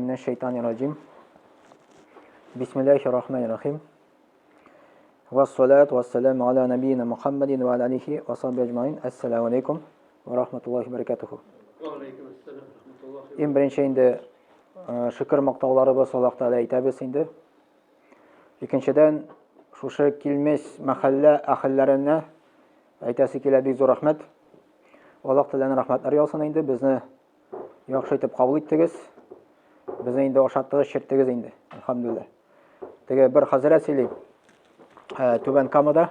минәш шайтанир раҗим. Бисмиллаһир рахманир рахим. Вассалату вассаламу аля набийна Мухаммадин ва аля алихи ва сахби аҗмаин. Ассаламу алейкум ва рахматуллахи ва баракатуху. Иң беренче инде э, шөкер мактауларыбыз Аллаһ Тәгалә әйтәбез инде. Икенчедән, шушы килмес мәхәллә әһелләренә әйтәсе килә бик зур рәхмәт. Аллаһ Тәгаләнең рәхмәтләре яусын инде, безне яхшы итеп кабул иттегез. Безне инде ашаттыгыз, чирттегез инде. Әлхәмдүлилләһ. Теге бер хәзрәт сөйли, э, Түбән Камада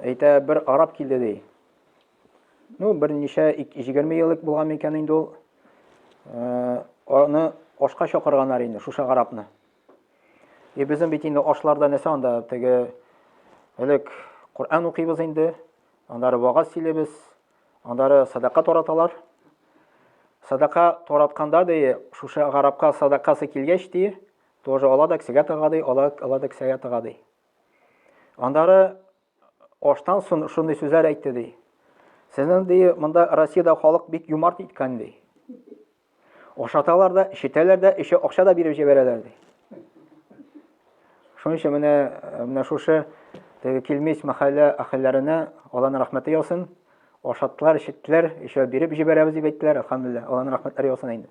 әйтә, бер араб килде ди. Ну, берничә 20 еллык булган микән инде ул. Э, аны ашка чакырганнар инде, шушы арабны. И безнең бит инде ашларда нәрсә анда теге элек Коръән укыйбыз инде, аннары вагаз сөйлибез, аннары садака тараталар. Садака таратканда ди, шушы гарапка садакасы килгәч ди, тоже ала да кесәгә тыга ди, ала, ала да кесәгә тыга ди. Аннары Аштан сон шундый сүзләр әйтте ди. Сезнең ди, монда Россиядә халык бик юмарт иткән ди. Ашаталар да, эчетәләр дә, еще акча да биреп җибәрәләр ди. Шуның өчен менә менә шушы теге килмис мәхәллә әһелләренә Аллаһның рәхмәте яусын. Ашаттылар, эчеттеләр, еще биреп җибәрәбез дип әйттеләр. Әлхәмдүлилләһ, Аллаһның рәхмәтләре яусын инде.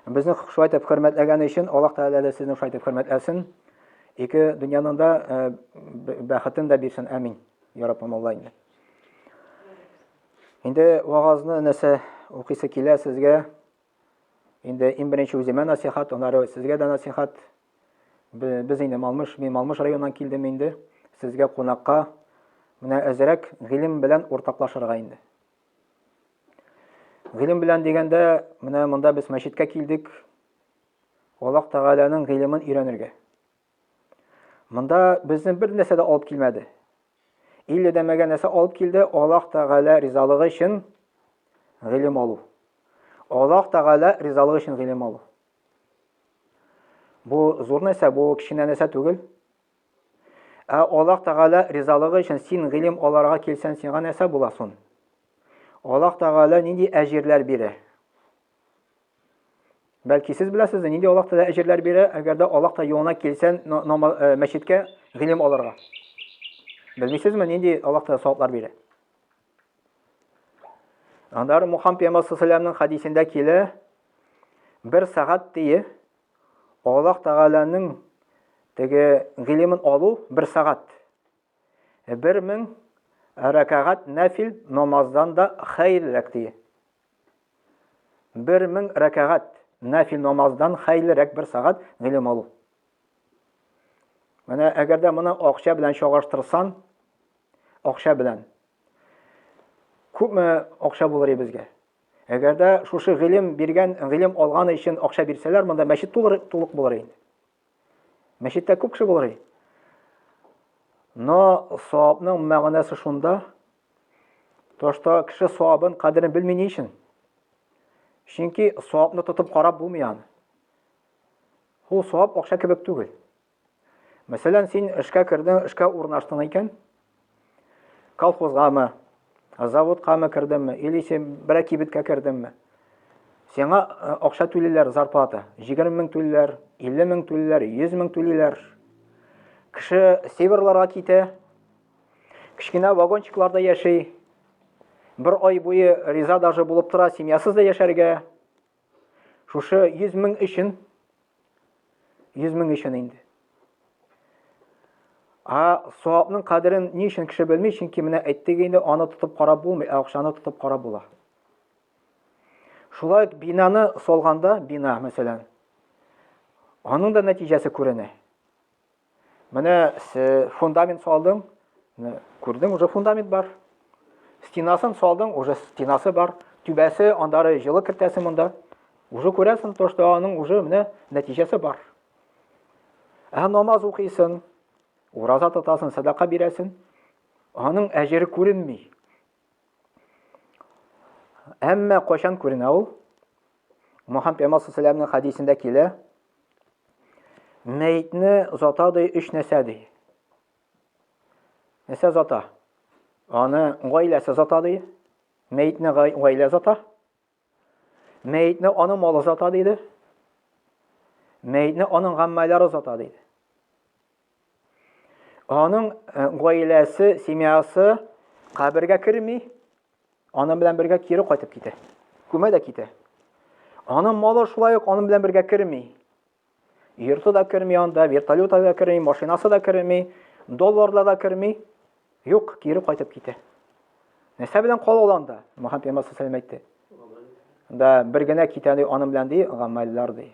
Безне шулай итеп хөрмәтләгән өчен Аллаһ Тәгалә дә сезне шулай итеп хөрмәтләсен. Ике дөньяның да э, бәхетен дә бирсен. Амин. Я Раббым Алла инде. Инде вагазны нәрсә укыйсы килә сезгә. Инде иң беренче үземә насихат, аннары сезгә дә насихат. Без инде Малмыш, мин Малмыш районыннан килдем инде. Сезгә кунакка менә әзрәк гыйлем белән уртаклашырга инде. Гыйлем белән дигәндә, менә монда без мәчеткә килдек. Аллаһ Тәгаләнең гыйлемен өйрәнергә. Монда безне бер нәрсә дә алып килмәде. Илле дәмәгә нәрсә алып килде? Аллаһ Тәгалә ризалыгы өчен гыйлем алу. Аллаһ Тәгалә ризалыгы өчен гыйлем алу. Бу зур нәрсә, бу кечкенә нәрсә түгел. Ә Аллаһ Тәгалә ризалыгы өчен син гыйлем аларга килсәң, сиңа нәрсә була сон? Аллаһ Тәгалә нинди әҗирләр бирә? Бәлки сез беләсез, нинди Аллаһ Тәгалә әҗерләр бирә, әгәр дә Аллаһ та юлына килсән э, мәчеткә гыйлем алырга. Белмисезме, нинди Аллаһ Тәгалә саваплар бирә? Аннары Мухаммад пәйгамбәр саллаллаху хәдисендә килә, бер сәгать дие Аллаһ Тәгаләнең теге гыйлемен алу бер сәгать. 1000 рәкәгать нәфил намаздан да хәерлерәк дие. 1000 рәкәгать нәфил намаздан хәерлерәк бер сәгать гыйлем алу. Менә әгәр дә моны акча белән чагыштырсан, акча белән күпме акча булыр безгә? Әгәр дә шушы гыйлем биргән, гыйлем алган өчен акча бирсәләр, монда мәчет тулыр, тулык булыр инде. Мәчеттә күп кеше булыр. Но савапның мәгънәсе шунда, то что кеше савабын кадерен белми ни өчен? Чөнки савапны тотып карап булмый аны. Ул савап акча кебек түгел. Мәсәлән, син эшкә кердең, эшкә урнаштың икән, колхозгамы, заводкамы кердеңме, или син берәр кибеткә кердеңме? Сиңа э, акча түлиләр, зарплата. 20 мең түлиләр, 50 мең түлиләр, 100 мең түлиләр. Кеше северларга китә, кечкенә вагончикларда яши. Бер ай буе риза даже булып тора, семьясыз да яшәргә. Шушы 100 мең өчен 100 мең өчен инде. А савапның кадерен ни өчен кеше белми? Чөнки менә әйттек инде, аны тотып карап булмый, ә акчаны тотып карап була. Шулай ук бинаны салганда, бина, мәсәлән, аның да нәтиҗәсе күренә. Менә фундамент салдың, күрдең, уже фундамент бар. Стенасын салдың, уже стенасы бар. Түбәсе, андары җылы кертәсең монда. Уже күрәсең, то, что аның уже менә нәтиҗәсе бар. Ә намаз укыйсың, ураза тотасың, садака бирәсең, аның әҗере күренми. Әмма кайчан күренә ул? Мухаммад пәйгамбәр саллаллаху хәдисендә килә. Мәйтне зата ди өч нәрсә ди. Нәрсә зата? Аны гаиләсе зата ди. Мәйтне гаилә зата. Мәетне аның малы озата диде. Мәетне аның гаммәләре озата диде. Аның э, гаиләсе, семьясы кабергә керми, аның белән бергә кире кайтып китә. Күмә дә китә. Аның малы шулай ук аның белән бергә керми. Йорты да керми анда, вертолеты да керми, машинасы да керми, долларлар да керми. Юк, кире кайтып китә. Нәрсә белән кала ул анда? Мөхәммәд пәйгамбәр саллаллаху әйтте. Да бер генә китә ди, аның белән ди, гамәлләр ди.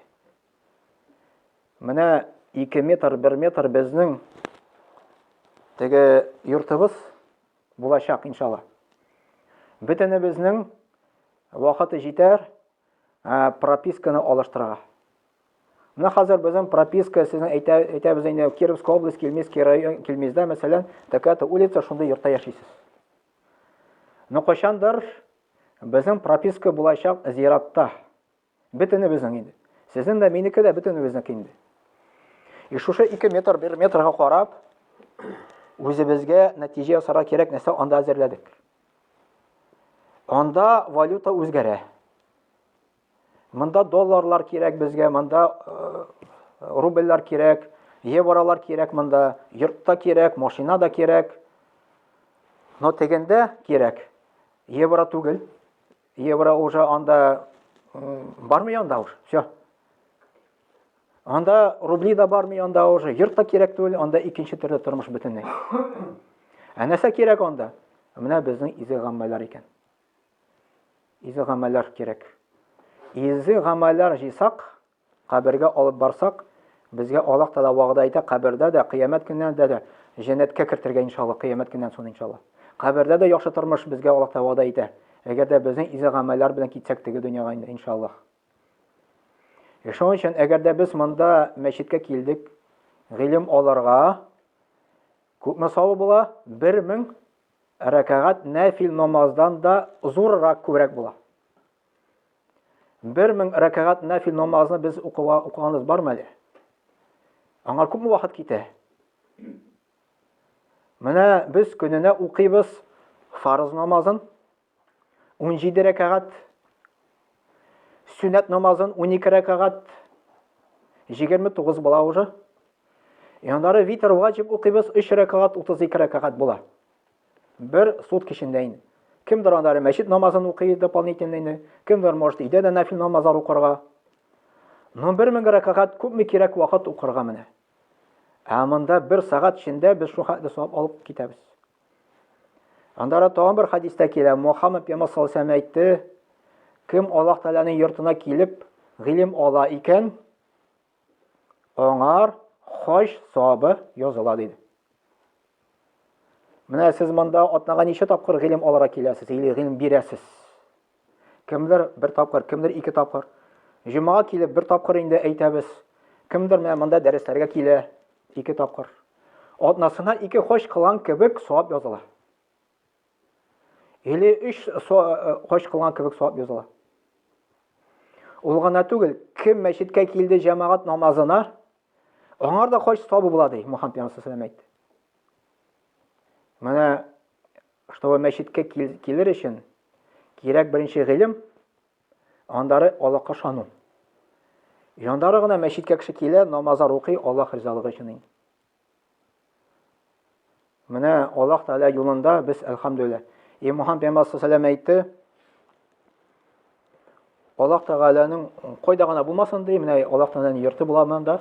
Менә 2 метр, 1 метр безнең теге йортыбыз булачак, иншалла. Бөтенебезнең вакыты җитәр, прописканы алыштырырга. Менә хәзер безнең прописка, сезнең әйтә, әйтәбез инде, Кировская область, Кильмезский район, Кильмездә, мәсәлән, такая-то улица, шундый йортта яшисез. Но кайчандыр безнең прописка булачак зиратта. Бөтенебезнең инде. Сезнең дә, минеке дә, бөтенебезнеке инде. И шушы 2 метр, 1 метрга карап, үзебезгә нәтиҗә ясарга кирәк, нәрсә анда әзерләдек. Анда валюта үзгәрә. Монда долларлар кирәк безгә, монда э, рубльләр кирәк, евролар кирәк монда, йорт та кирәк, машина да кирәк. Но тегендә кирәк. Евро түгел. Евро уже анда бармый анда уже. Все. Анда рубли да бармый, анда уже йорт та кирәк түгел, анда икенче төрле тормыш бөтенләй. Ә нәрсә кирәк анда? Менә безнең изге гамәлләр икән. Изге гамәлләр кирәк. Изге гамәлләр җыйсак, кабергә алып барсак, безгә Аллаһ Тәгалә вәгъдә итә, кабердә дә, кыямәт көнендә дә җәннәткә кертергә иншалла, кыямәт көннән соң иншалла. Кабердә дә яхшы тормыш безгә Аллаһ Тәгалә вәгъдә итә. Әгәр дә безнең изге гамәлләр белән китсәк теге дөньяга инде иншалла. Шуның өчен, әгәр дә без монда мәчеткә килдек, гыйлем алырга, күпме савы була? 1000 рәкәгать нәфил намаздан да зуррак, күбрәк була. 1000 рәкәгать нәфил намазны без укыга укыганыбыз бармы әле? Аңа күпме вакыт китә? Менә без көненә укыйбыз фарыз намазын, 17 рәкәгать, сөннәт намазын 12 рәкәгать, 29 була уже. Аннары витр ваҗиб укыйбыз, 3 рәкәгать, 32 рәкәгать була. Бер сутка эчендә инде. Кемдер аннары мәчет намазын укый дополнительно инде, кемдер может өйдә дә нәфил намазлар укырга. Но 1000 рәкәгать күпме кирәк вакыт укырга менә. Ә монда бер сәгать эчендә без шул хәтле савап алып китәбез. Андара тагын бер хадистә килә. Мухаммад пәйгамбәр саллаллаху алейһи әйтте, кем Аллаһ Тәгаләнең йортына килеп гыйлем ала икән, аңар хаҗ савабы языла диде. Менә сез монда атнага ничә тапкыр гыйлем алырга киләсез или гыйлем бирәсез? Кемдер бер тапкыр, кемдер ике тапкыр. Җомага килеп бер тапкыр инде әйтәбез. Кемдер менә монда дәресләргә килә ике тапкыр. Атнасына ике хаҗ кылган кебек савап языла. Или өч э, хаҗ кылган кебек савап языла. Ул гына түгел, кем мәчеткә килде җәмәгать намазына, аңар да хаҗ савабы була ди Мухаммад пәйгамбәр саллаллаху әйтте. Менә чтобы мәчеткә килер өчен кирәк беренче гыйлем, Андары Аллаһка ышану. Яндары гына мәчеткә кеше килә, намазлар укый Аллаһ ризалыгы өчен. Менә Аллаһ Тәгалә юлында без әлхәмдүлилләһ. И Мухаммад пәйгамбәр саллаллаху әйтте, Аллаһ Тәгаләнең кайда гына булмасын ди, менә Аллаһ Тәгаләнең йорты була монда.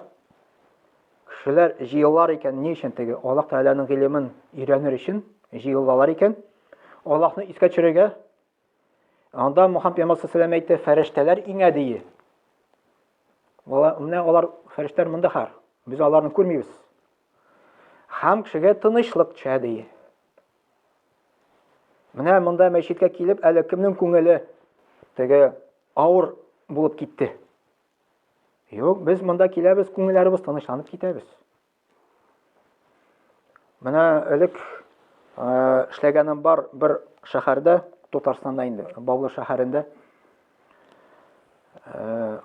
Кешеләр җыелар икән, ни өчен теге Аллаһ Тәгаләнең гыйлемен өйрәнер өчен җыелалар икән. Аллаһны искә төшерергә Анда Мухаммад пәйгамбәр саллаллаху әйтте, фәрештәләр иңә дие. Менә алар фәрештәләр монда хәр. Без аларны күрмибез. Һәм кешегә тынычлык төшә дие. Менә монда мәчеткә килеп, әле кемнең күңеле теге авыр булып китте. Юк, без монда киләбез, күңелләребез тынычланып китәбез. Менә элек эшләгәнем бар бер шәһәрдә, Татарстанда инде, Баулы шәһәрендә.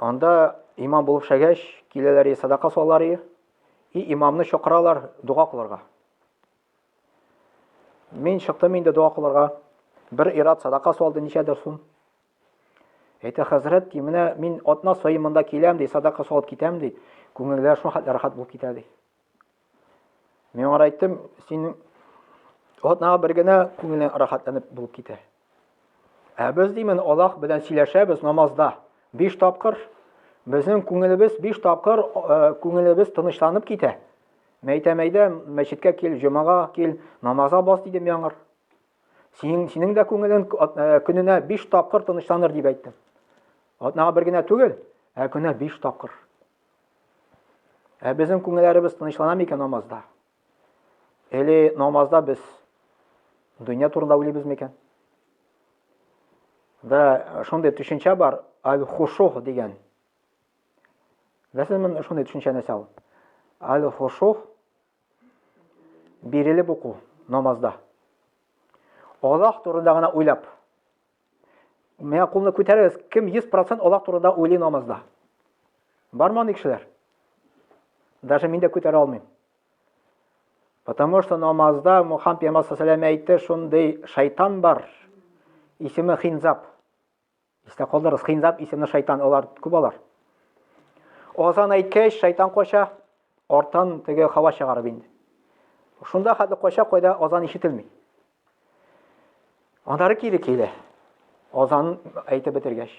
Анда имам булып эшләгәч, киләләр и садака салалар и, и имамны чакыралар дога кылырга. Мин чыктым инде дога кылырга. Бер ират садака салды ничәдер сум. Әйтә, хәзрәт, ди, менә мин атна саен монда киләм, ди, садака салып китәм, ди. Күңелләр шул хәтле рәхәт булып китә, ди. Мин аңа әйттем, синең атнага бер генә күңелең рәхәтләнеп булып китә. Ә без димен Аллаһ белән сөйләшәбез намазда. Биш тапкыр безнең күңелебез биш тапкыр э, күңелебез тынычланып китә. Мәйтәм, әйдә, мәчеткә кил, җомага кил, намазга бас дидем яңыр. Синең, синең дә күңелең э, көненә биш тапкыр тынычланыр дип әйттем. Атнага бер генә түгел, ә көненә биш тапкыр. Ә безнең күңелләребез тынычлана микән намазда? Или намазда без дөнья турында уйлыйбыз микән? Да, шундый төшенчә бар, аль-хушух дигән. Беләсезме шундый төшенчә нәрсә ул? Аль-хушух бирелеп уку намазда. Аллаһ турында гына уйлап. Миңа кулны күтәрегез, кем 100% Аллаһ турында уйлый намазда? Бармы андый кешеләр? Даже мин дә күтәрә алмыйм. Потому что намазда Мухаммад пәйгамбәр саллаллаху әйтте, шундый шайтан бар. Исеме Хинзаб. Истә калдырыгыз, Хинзаб исемле шайтан, алар күп алар. Азан әйткәч, шайтан кача, арттан теге һава чыгарып инде. Шунда хәтле кача, кайда азан ишетелми. Аннары кире килә. Азан әйтеп бетергәч.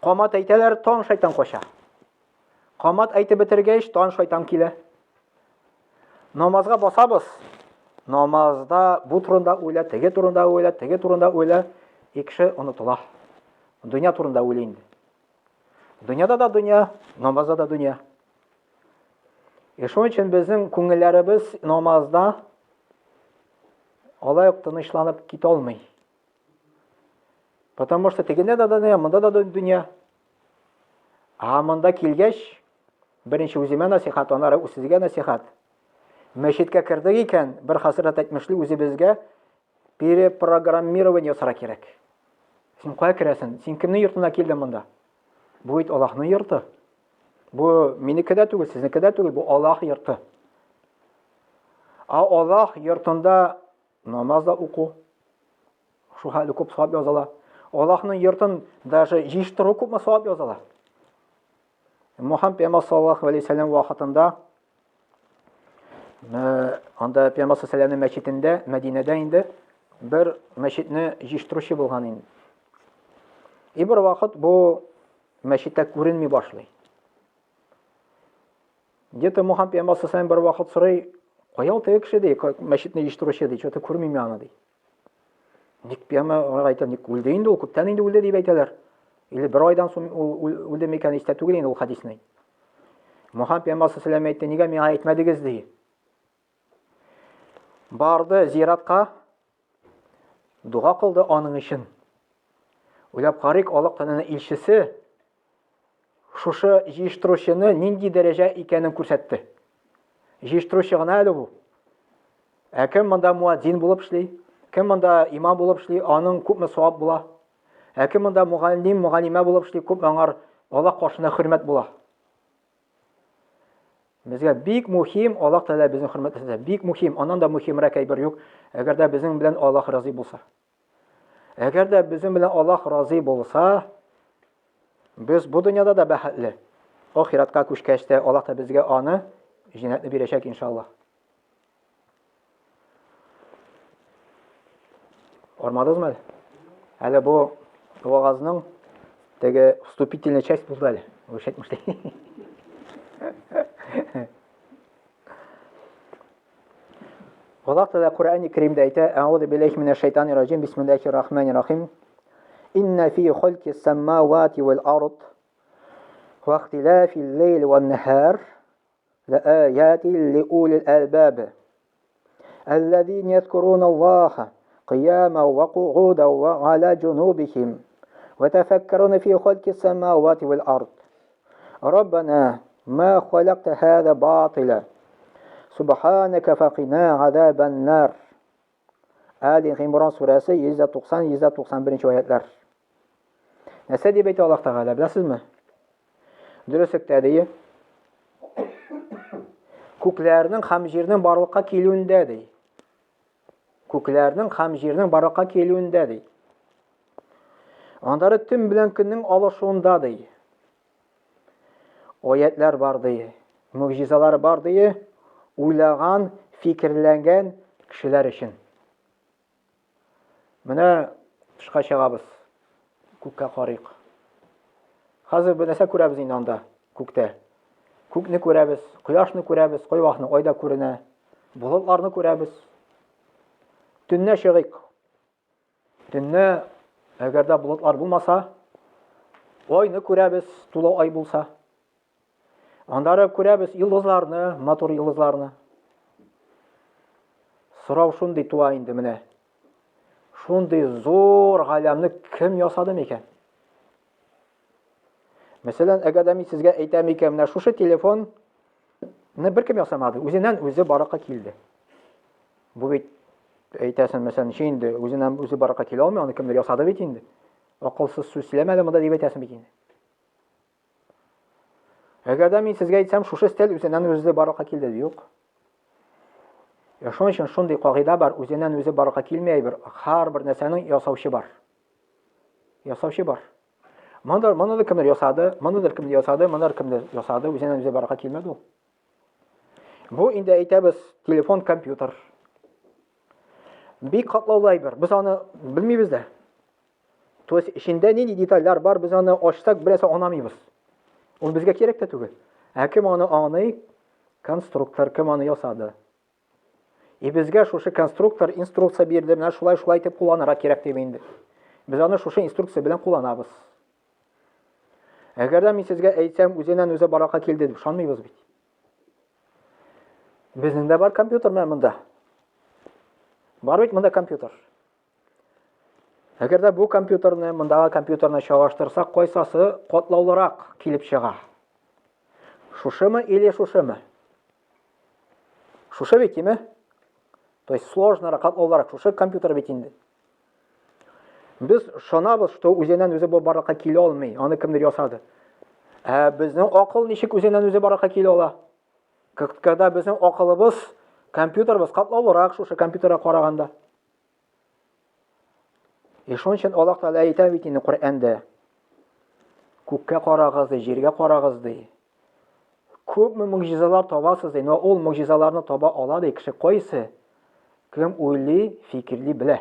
Камат әйтәләр, тон шайтан кача. Камат әйтеп бетергәч, тон шайтан килә. Намазга басабыз. Намазда бу турында уйла, теге турында уйла, теге турында уйла. И кеше онытыла. Дөнья турында уйлый инде. Дөньяда да дөнья, намазда да дөнья. И шуның өчен безнең күңелләребез намазда алай ук тынычланып китә алмый. Потому что тегендә дә дөнья, монда да дөнья. А монда килгәч, беренче үземә насихат, аннары сезгә насихат. Мәчеткә кердек икән, бер хәзрәт әйтмешли, үзебезгә перепрограммирование ясарга кирәк. Син кая керәсең? Син кемнең йортына килдең монда? Бу бит Аллаһның йорты. Бу минеке дә түгел, сезнеке дә түгел, бу Аллаһ йорты. Ә Аллаһ йортында намаз да уку, шул хәтле күп савап языла. Аллаһның йортын даже җыештыру күпме савап языла. Мухаммад пәйгамбәр саллаллаху алейһи вәсәлләм вакытында анда пәйгамбәр саллаллаху мәчетендә Мәдинәдә инде бер мәчетне җыештыручы булган инде. И бер вакыт бу мәчеттә күренми башлый. Где-то Мухаммад пәйгамбәр саллаллаху бер вакыт сорый, кая ул теге кеше ди, мәчетне җыештыручы ди, что-то күрмим мин аны ди. Ник пәйгамбәр әйтә, ник үлде инде ул, күптән инде үлде дип әйтәләр. Или бер айдан соң ул үлде микән, истә түгел инде ул хәдисне. Мухаммад пәйгамбәр саллаллаху әйтте, нигә миңа әйтмәдегез ди. Барды зиратка, дуга кылды аның өчен. Уйлап карыйк, Аллаһ Тәгаләнең илчесе шушы җыештыручыны нинди дәрәҗә икәнен күрсәтте. Җыештыручы гына әле бу. Ә кем монда муадзин булып эшли, кем монда имам булып эшли, аның күпме савап була. Ә кем монда мугаллим, мугаллимә булып эшли, күпме аңар Аллаһ каршында хөрмәт була. Безгә бик мөһим Аллаһ Тәгалә безне хөрмәтләсә, бик мөһим, аннан да мөһимрәк әйбер юк, әгәр дә безнең белән Аллаһ разый булса. Әгәр дә безнең белән Аллаһ разый булса, без бу дөньяда да бәхетле. Ахиратка күчкәч тә Аллаһ та безгә аны җәннәтне бирәчәк иншаллаһ. Армадыгызмы әле? Әле бу вагазның теге вступительная часть булды әле. Рус әйтмешли. Аллаһ Тәгалә Коръәни Кәримдә әйтә: "Әгъузу биллаһи минәш шайтанир раҗим. Бисмиллаһир рахманир рахим. Инна фи халқис самавати вал ард ва ихтилафил лейли ван нахар лааятин лиулил албаб. Аллазина язкуруна Аллаха قياما وقعودا وعلى جنوبهم وتفكرون في خلق السماوات والأرض ربنا ما خلقت هذا باطلا سبحانك فقنا عذاب النار Али Гимран сүрәсе 190-191 аятлар. Нәрсә дип әйтә Аллаһ Тәгалә, беләсезме? Дөреслектә ди. Күкләрнең һәм җирнең барлыкка килүендә ди. Күкләрнең һәм җирнең барлыкка килүендә ди. Аннары төн белән көннең алышуында ди. Аятлар бар ди, могҗизалар бар ди, уйлаган, фикерләнгән кешеләр өчен. Менә тышка чыгабыз. Күккә карыйк. Хәзер бер нәрсә күрәбез инде анда, күктә. Күкне күрәбез, кояшны күрәбез, кайвакытны ай да күренә. Болытларны күрәбез. Төннә чыгыйк. Төннә, әгәр дә болытлар булмаса, айны күрәбез, тулы ай булса. Аннары күрәбез йолдызларны, матур йолдызларны. Сорау шундый туа инде менә. Шундый зур галәмне кем ясады микән? Мәсәлән, әгәр дә мин сезгә әйтәм икән, менә шушы телефон ны беркем ясамады, үзеннән үзе баракка килде. Бу бит әйтәсең, мәсәлән, ничек инде үзеннән үзе баракка килә алмый, аны кемдер ясады бит инде. Акылсыз сүз сөйләмә әле монда дип әйтәсең бит инде. Әгәр дә мин сезгә әйтсәм, шушы стел үзеннән үзе барлыкка килде, юк. Ә шуның өчен шундый кагыйдә бар, үзеннән үзе барлыкка килми әйбер, һәрбер нәрсәнең ясаучы бар. Ясаучы бар. Моны, моны да кемдер ясады, моны да кемдер ясады, моны да кемдер ясады, үзеннән үзе барлыкка килмәде ул. Бу инде әйтәбез, телефон, компьютер. Бик катлаулы әйбер. Без аны белмибез дә. То есть эчендә нинди детальләр бар, без аны ачсак, берәрсе аңламыйбыз. Ул безгә кирәк тә түгел. Ә кем аны аңлый? Конструктор, кем аны ясады? И безгә шушы конструктор инструкция бирде, менә шулай-шулай итеп кулланырга кирәк дип инде. Без аны шушы инструкция белән кулланабыз. Әгәр дә мин сезгә әйтсәм, үзеннән үзе баракка килде дип ышанмыйбыз бит. Безнең дә бар компьютер менә монда. Бар бит монда компьютер. Әгәр дә бу компьютерны мондагы компьютерны чагыштырсак, кайсасы катлаулырак килеп чыга? Шушымы или шушымы? Шушы бит, име? То есть сложнырак, катлаулырак шушы компьютер бит инде. Без ышанабыз, что үзеннән үзе бу барлыкка килә алмый, аны кемдер ясады. Ә безнең акыл ничек үзеннән үзе барлыкка килә ала? Когда безнең акылыбыз, компьютерыбыз катлаулырак шушы компьютерга караганда. И шуның өчен Аллаһ Тәгалә әйтә бит инде Коръәндә. Күккә карагыз ди, җиргә карагыз ди. Күпме могҗизалар табасыз ди, но ул могҗизаларны таба ала ди кеше кайсы? Кем уйлый, фикерли белә.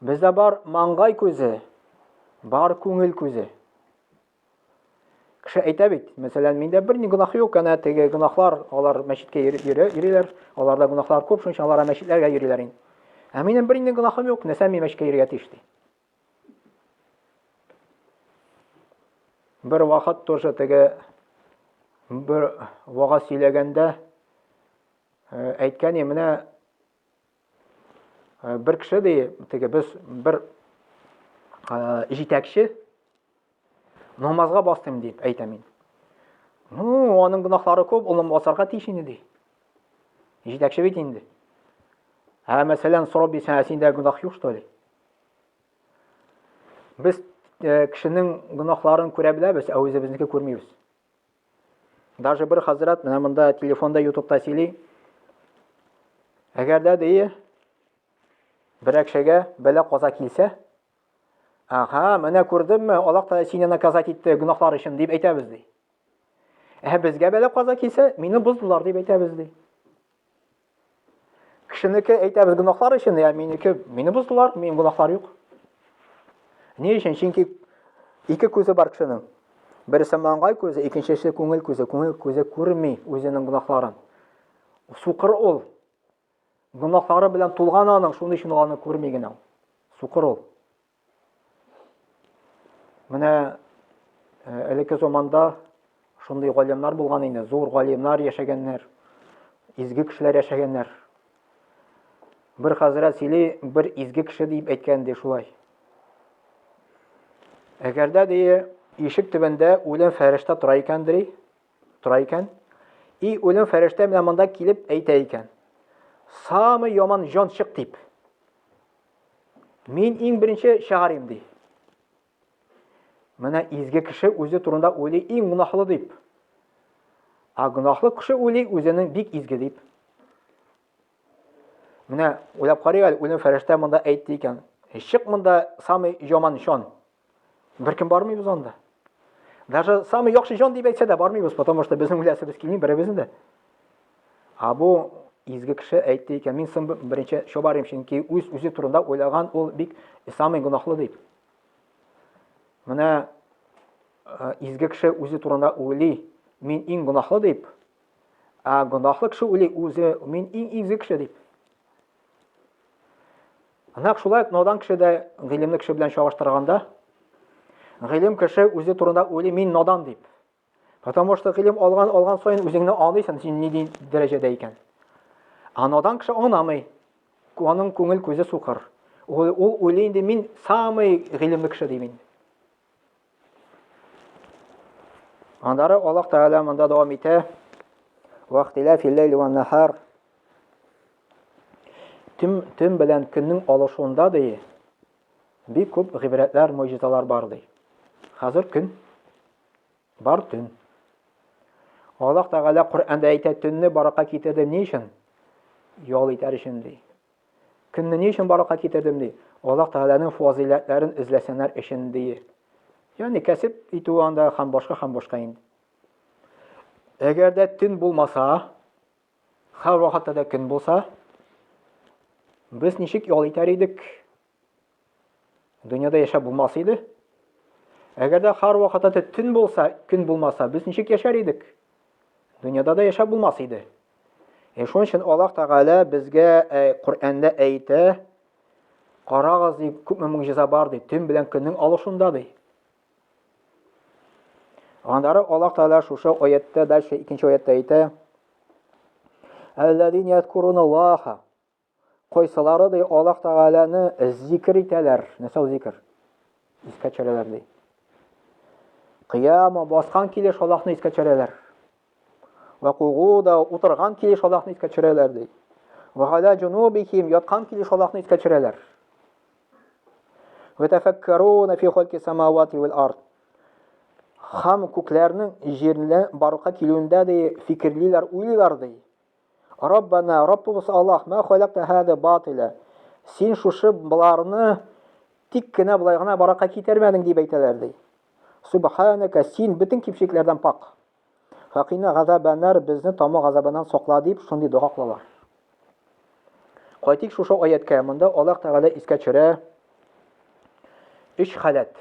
Бездә бар маңгай күзе, бар күңел күзе. Кеше әйтә бит, мәсәлән, миндә бер ни гөнаһ юк, әнә теге гөнаһлар, алар мәчеткә йөриләр, аларда гөнаһлар күп, шуның өчен алар мәчетләргә йөриләр инде. Ә минем бер нинди гөнаһым юк, нәрсә мин мәчеткә йөрергә тиеш ди. Бер вакыт тоже теге бер вагаз сөйләгәндә э, әйткән, менә э, бер кеше ди, теге без бер э, җитәкче Намазга бастым дип әйтәм мин. Ну, аның гөнаһлары күп, ул басарга тиеш инде ди. Җитәкче бит инде. Ә мәсәлән, сорап бирсәң, ә синдә гөнаһ юк, что ли? Без э, кешенең гөнаһларын күрә беләбез, ә үзебезнеке күрмибез. Даже бер хәзрәт менә монда телефонда, ютубта сөйли. Әгәр дә ди, берәр кешегә бәла каза килсә, Ага, менә күрдеңме, Аллаһ Тәгалә сине наказать итте гөнаһлар өчен дип әйтәбез ди. Ә безгә бәла каза килсә, мине боздылар дип әйтәбез ди. Кешенеке әйтәбез гөнаһлар өчен, ә минеке мине боздылар, минем гөнаһлар юк. Ни өчен? Чөнки ике күзе бар кешенең. Берсе маңгай күзе, икенчесе күңел күзе. Күңел күзе күрми үзенең гөнаһларын. Сукыр ул. Гөнаһлары белән тулган аның, шуның өчен ул аны күрми генә. Сукыр ул. Менә э, элекке заманда шундый галимнар булган инде, зур галимнар яшәгәннәр, изге кешеләр яшәгәннәр. Бер хәзрәт сөйли, бер изге кеше дип әйткән ди шулай. Әгәр дә ди, ишек төбендә үлем фәрештә тора икән ди, тора икән. И үлем фәрештә менә монда килеп әйтә икән. Самый яман җан чык дип. Мин иң беренче чыгарыйм ди. Менә изге кеше үзе турында уйлый иң гөнаһлы дип. Ә гөнаһлы кеше уйлый үзенең бик изге дип. Менә уйлап карыйк әле, үлем фәрештә монда әйтте икән. Чык монда самый яман җан. Беркем бармыйбыз анда. Даже самый яхшы җан дип әйтсә дә бармыйбыз, потому что безнең үләсебез килми беребезнең дә. А бу изге кеше әйтте икән, мин соң беренче чабарым, чөнки үз үзе турында уйлаган ул бик самый гөнаһлы дип. Менә э, изге кеше үзе турында уйлый, мин иң гөнаһлы дип. Ә гөнаһлы кеше уйлый үзе, мин иң изге кеше дип. Нәкъ шулай ук надан кеше дә гыйлемле кеше белән чагыштырганда, гыйлем кеше үзе турында уйлый, мин надан дип. Потому что гыйлем алган алган саен үзеңне аңлыйсың, син нинди дәрәҗәдә икән. Ә надан кеше аңламый. Аның күңел күзе сукыр. Ул, ул уйлый инде, мин самый гыйлемле кеше дим инде. Аннары Аллаһ Тәгалә монда дәвам итә. Вахтилафил ләйли ван нахар. Төн, төн белән көннең алышуында ди, бик күп гыйбрәтләр, муҗизалар бар ди. Хәзер көн бар төн. Аллаһ Тәгалә Коръәндә әйтә, төнне баракка китерде ни өчен? Ял итәр өчен ди. Көнне ни өчен баракка китердем ди? Аллаһ Тәгаләнең фазыйләтләрен эзләсеннәр өчен ди. Ягъни кәсеп итү анда һәм башка һәм башка инде. Әгәр дә төн булмаса, һәр вакытта да көн булса, без ничек ял итәр идек? Дөньяда яшәп булмас иде. Әгәр дә һәр вакытта да төн булса, көн булмаса, без ничек яшәр идек? Дөньяда да яшәп булмас иде. Э, шуның өчен Аллаһ Тәгалә безгә э, Коръәндә әйтә, карагыз ди, күпме могҗиза бар ди, төн белән көннең алышында ди. Аннары Аллаһ Тәгалә шушы аятта дальше икенче аятта әйтә, Әлләзина язкуруналлаха Кайсылары ди Аллаһ Тәгаләне зикер итәләр. Нәрсә ул зикер? Искә төшерәләр ди. Кыяма баскан килеш Аллаһны искә төшерәләр. Ва кугуда утырган килеш Аллаһны искә төшерәләр ди. Ва галя җунубихим яткан килеш Аллаһны искә төшерәләр. Ва тафаккаруна фи халки самавати вал ард. Хам күкләрнең җирне барлыкка килүендә ди фикерлиләр, уйлыйлар ди. Раббана, Раббыбыз Аллаһ, ма халакта һада батиля. Син шушы боларны тик кенә болай гына баракка китермәдең дип әйтәләр ди. Субханака, син бөтен кимчелекләрдән пак. Факина газабаннар безне таму газабыннан сакла дип шундый дога кылалар. Кайтыйк шушы аяткә. Монда Аллаһ Тәгалә искә төшерә өч халәт.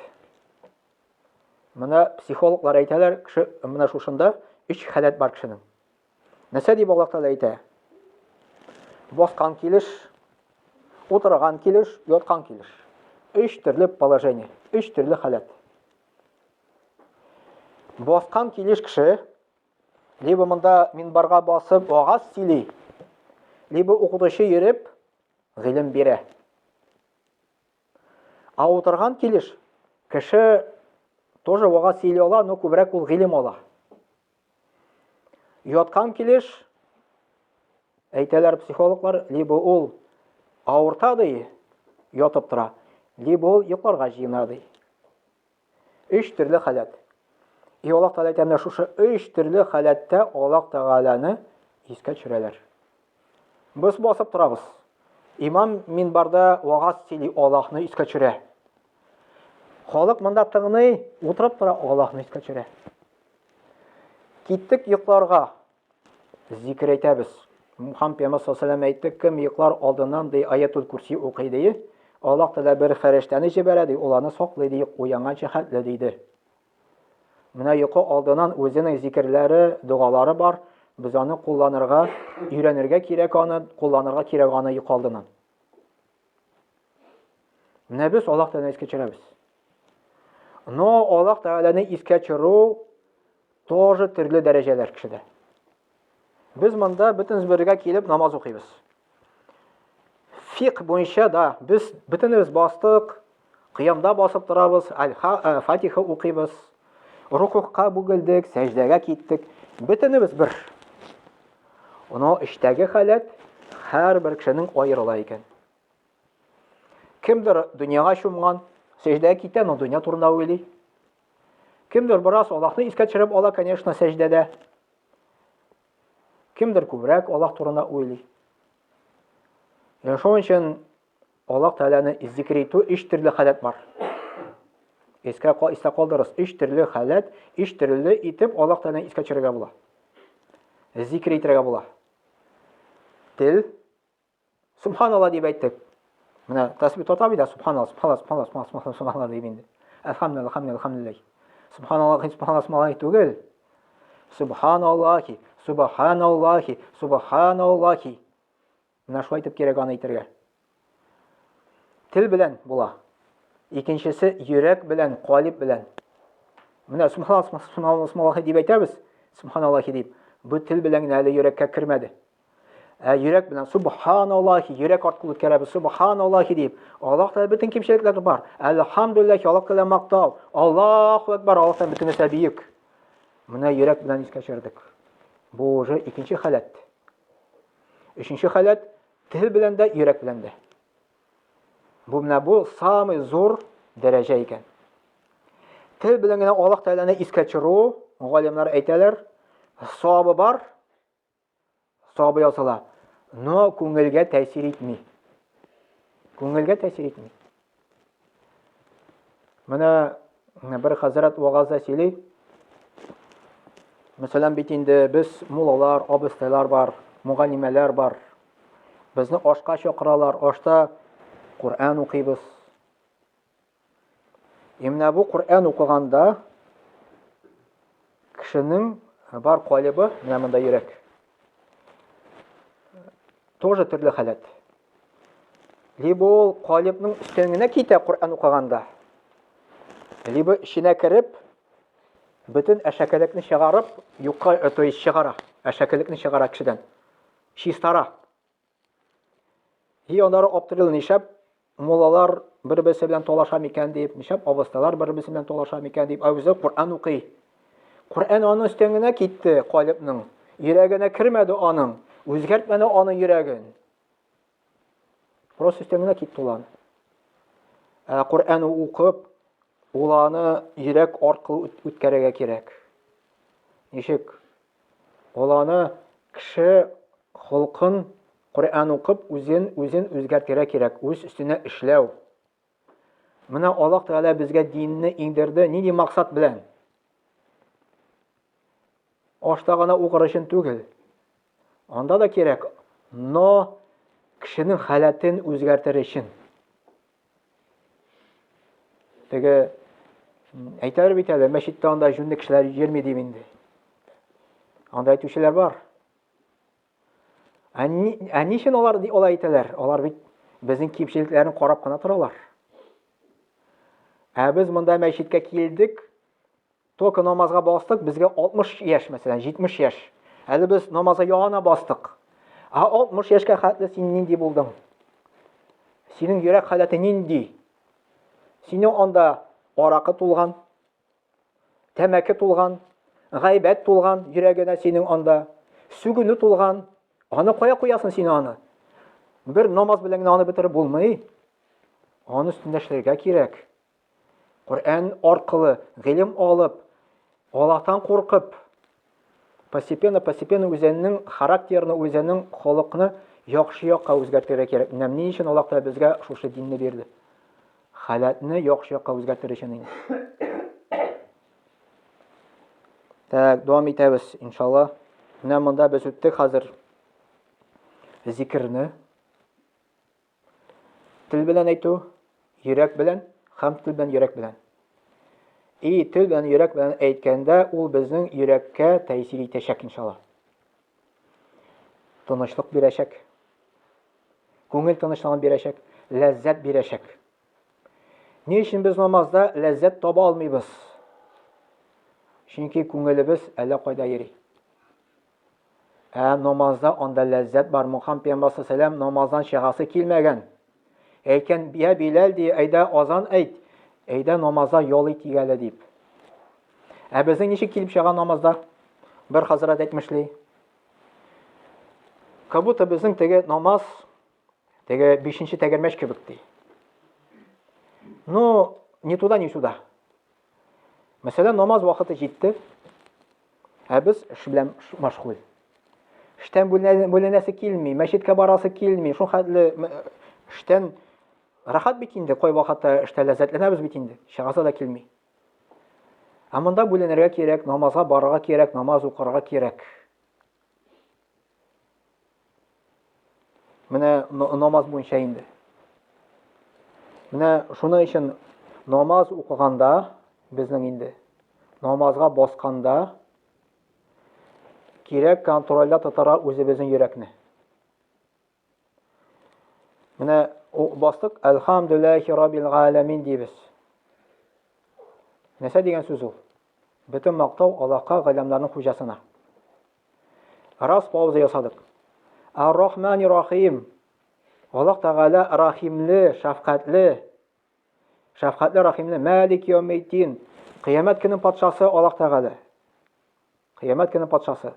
Менә психологлар әйтәләр, кеше менә шушында өч халәт бар кешенең. Нәрсә дип Аллаһ Тәгалә әйтә? Баскан килеш, утырган килеш, яткан килеш. Өч төрле положение, өч төрле халәт. Баскан килеш кеше, либо монда минбарга басып вагаз сөйли, либо укытучы йөреп гыйлем бирә. Ә утырган килеш кеше тоже вагаз сөйли ала, но күбрәк ул гыйлем ала. Яткан килеш, әйтәләр психологлар, либо ул авырта ди, ятып тора, либо ул йокларга җыена ди. Өч төрле халәт. И Аллаһ Тәгалә әйтә, менә шушы өч төрле халәттә Аллаһ Тәгаләне искә төшерәләр. Без басып торабыз. Имам минбарда вагаз сөйли, Аллаһны искә төшерә. Халык монда тыңлый, утырып тора, Аллаһны искә төшерә. Киттек йокларга. Зикер әйтәбез. Мухаммед пәйгамбәр саллаллаху әйтте, кем йоклар алдыннан ди аятул курси укый ди, Аллаһ Тәгалә бер фәрештәне җибәрә ди, ул аны саклый ди, уянганчы хәтле диде. Менә йокы алдыннан үзенең зикерләре, догалары бар. Без аны кулланырга, өйрәнергә кирәк аны, кулланырга кирәк аны йокы алдыннан. Менә без Аллаһ Тәгаләне искә төшерәбез. Но Аллаһ Тәгаләне искә төшерү тоже төрле дәрәҗәләр кешедә. Без монда бөтенебез бергә килеп намаз укыйбыз. Фикх буенча да без бөтенебез бастык, кыямда басып торабыз, Альха, э, Фатиха укыйбыз, рукухка бүгелдек, сәҗдәгә киттек. Бөтенебез бер. Но эчтәге халәт һәрбер кешенең аерыла икән. Кемдер дөньяга чумган, сәҗдәгә китә, но дөнья турында уйлый. Кемдер бераз Аллаһны искә төшереп ала, конечно, сәҗдәдә. Кемдер күбрәк Аллаһ турында уйлый. Шуның өчен Аллаһ Тәгаләне зикр итү өч төрле халәт бар. Искә истә калдырыгыз. Өч төрле халәт, өч төрле итеп Аллаһ Тәгаләне искә төшерергә була. Зикр итәргә була. Тел Субханалла дип әйттек. Менә тәсбих тота бит, субханалла, субханалла, субханалла, субханалла, субханалла дип инде. Әлхәмдүлилләһ, әлхәмдүлилләһ, әлхәмдүлилләһ. Субханаллахи, субханаллах, субханаллахи түгел. Субханаллахи, субханаллахи, субханаллахи. Менә шулай итеп кирәк аны әйтергә. Тел белән була. Икенчесе йөрәк белән, калиб белән. Менә субханаллах, субханаллах, субханаллахи дип әйтәбез. Субханаллахи дип. Бу тел белән генә әле йөрәккә кермәде. Ә йөрәк белән субханаллахи, йөрәк аркылы үткәрәбез, субханаллахи дип. Аллаһ Тәгалә бөтен кимчелекләр бар. Әлхәмдүлилләһ, Аллаһ Тәгалә мактау. Аллаһу акбар, Аллаһ Тәгалә бөтен нәрсә бөек. Менә йөрәк белән искә төшердек. Бу уже икенче халәт. Өченче халәт тел белән дә, йөрәк белән дә. Бу менә бу самый зур дәрәҗә икән. Тел белән генә Аллаһ Тәгаләне искә төшерү, галимнәр әйтәләр, савабы бар, Савабы языла. Но күңелгә тәэсир итми. Күңелгә тәэсир итми. Менә бер хәзрәт вагазда сөйли. Мәсәлән, бит инде без муллалар, абыстайлар бар, мугаллимәләр бар. Безне ашка чакыралар, ашта Коръән укыйбыз. И менә бу Коръән укыганда кешенең бар калибы, менә монда йөрәк. Тоже төрле халәт. Либо ул калибның өстен генә китә Коръән укыганда, либо эченә кереп, бөтен әшәкелекне чыгарып, юкка, э, то есть чыгара, әшәкелекне чыгара кешедән. Чистара. И аннары аптырыйлар, нишләп муллалар бер-берсе белән талаша микән дип, нишләп абыстайлар бер-берсе белән талаша микән дип, ә үзе Коръән укый. Коръән аның өстен генә китте, калибның. Йөрәгенә кермәде аның, үзгәртмәде аның йөрәген. Просто өстен генә китте ул аны. Ә Коръән укып, ул аны йөрәк аркылы үткәрергә кирәк. Ничек? Ул аны кеше холкын Коръән укып үзен үзен үзгәртергә кирәк, үз өстенә эшләү. Менә Аллаһ Тәгалә безгә динне иңдерде нинди максат белән? Ашта гына укыр өчен түгел. Анда да кирәк, но кешенең халәтен үзгәртер өчен. Теге әйтәләр бит әле, мәчеттә анда җүнле кешеләр йөрми дип инде. Анда әйтүчеләр бар. Ә ни, ә ни өчен алар алай әйтәләр? Алар бит безнең кимчелекләрен карап кына торалар. Ә без монда мәчеткә килдек, Только намазга бастык, безгә 60 яшь, мәсәлән, 70 яшь. Әле без намазга яңа бастык. Ә 60 яшькә хәтле син нинди булдың? Синең йөрәк халәте нинди? Синең анда аракы тулган, тәмәке тулган, гайбәт тулган йөрәгенә синең анда, сүгенү тулган. Аны кая куясың син аны? Бер намаз белән генә аны бетереп булмый. Аны өстендә эшләргә кирәк. Коръән аркылы гыйлем алып, Аллаһтан куркып, постепенно, постепенно үзенең характерны, үзенең холыкны яхшы якка үзгәртергә кирәк. Менә ни өчен Аллаһ Тәгалә безгә шушы динне бирде? Халәтне яхшы якка үзгәртер өчен инде. Так, дәвам итәбез, иншалла. Менә монда без үттек хәзер зикерне. Тел белән әйтү, йөрәк белән һәм тел белән йөрәк белән. И тел белән йөрәк белән әйткәндә, ул безнең йөрәккә тәэсир итәчәк, иншалла. Тынычлык бирәчәк. Күңел тынычлыгын бирәчәк, ләззәт бирәчәк. Ни өчен без намазда ләззәт таба алмыйбыз? Чөнки күңелебез әллә кайда йөри. Ә намазда анда ләззәт бар. Мухаммад пәйгамбәр саллаллаху намаздан чыгасы килмәгән. Әйткән, я Биләл ди, әйдә азан әйт, әйдә намазда ял итик әле дип. Ә безнең ничек килеп чыга намазда? Бер хәзрәт әйтмешли. Как будто безнең теге намаз теге бишенче тәгәрмәч кебек ди. Ну, ни туда, ни сюда. Мәсәлән, намаз вакыты җитте. Ә без эш белән мәшгуль. Эштән бүленәсе килми, мәчеткә барасы килми. Шул хәтле эштән Рәхәт бит инде, кай вакытта эштә ләззәтләнәбез бит инде, чыгасы да килми. Ә монда бүленергә кирәк, намазга барырга кирәк, намаз укырга кирәк. Менә намаз буенча инде. Менә шуның өчен намаз укыганда безнең инде намазга басканда кирәк контрольдә тотарга үзебезнең йөрәкне. Менә бастык, әлхамдулиллахи раббил галәмин дибез. Нәрсә дигән сүз ул? Бөтен мактау Аллаһка, галәмнәрнең хуҗасына. Раз пауза ясадык. Ар-Рахмани Рахим. Аллаһ Тәгалә рахимле, шәфкатьле. Шәфкатьле, рахимле, Мәлик яумиддин. Кыямәт көненең патшасы Аллаһ Тәгалә. Кыямәт көне патшасы.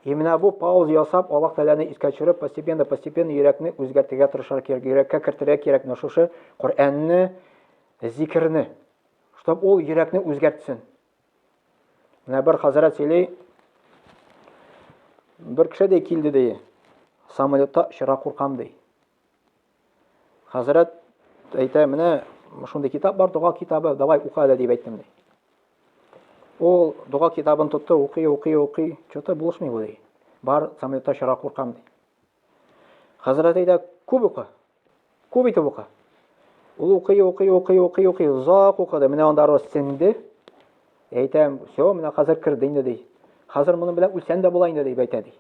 И менә бу пауза ясап, Аллаһ Тәгаләне искә төшереп, постепенно, постепенно йөрәкне үзгәртергә тырышырга кирәк, йөрәккә кертергә кирәк менә шушы Коръәнне, зикерне, чтоб ул йөрәкне үзгәртсен. Менә бер хәзрәт сөйли, бер кеше ди килде ди, самолетта очырга куркам ди. Хәзрәт әйтә, менә шундый китап бар, дога китабы, давай укы әле дип әйттем ди. Ул дога китабын тотты, укый, укый, укый, что-то булышмый бу ди. Бар самолетта очырга куркам ди. Хәзрәт әйтә, күп укы. Күп итеп укы. Ул укый, укый, укый, укый, укый, озак укыды. Менә анда рус сеңде. Әйтәм, все, менә хәзер керде инде ди. Хәзер моның белән үлсәң дә була инде дип әйтә ди.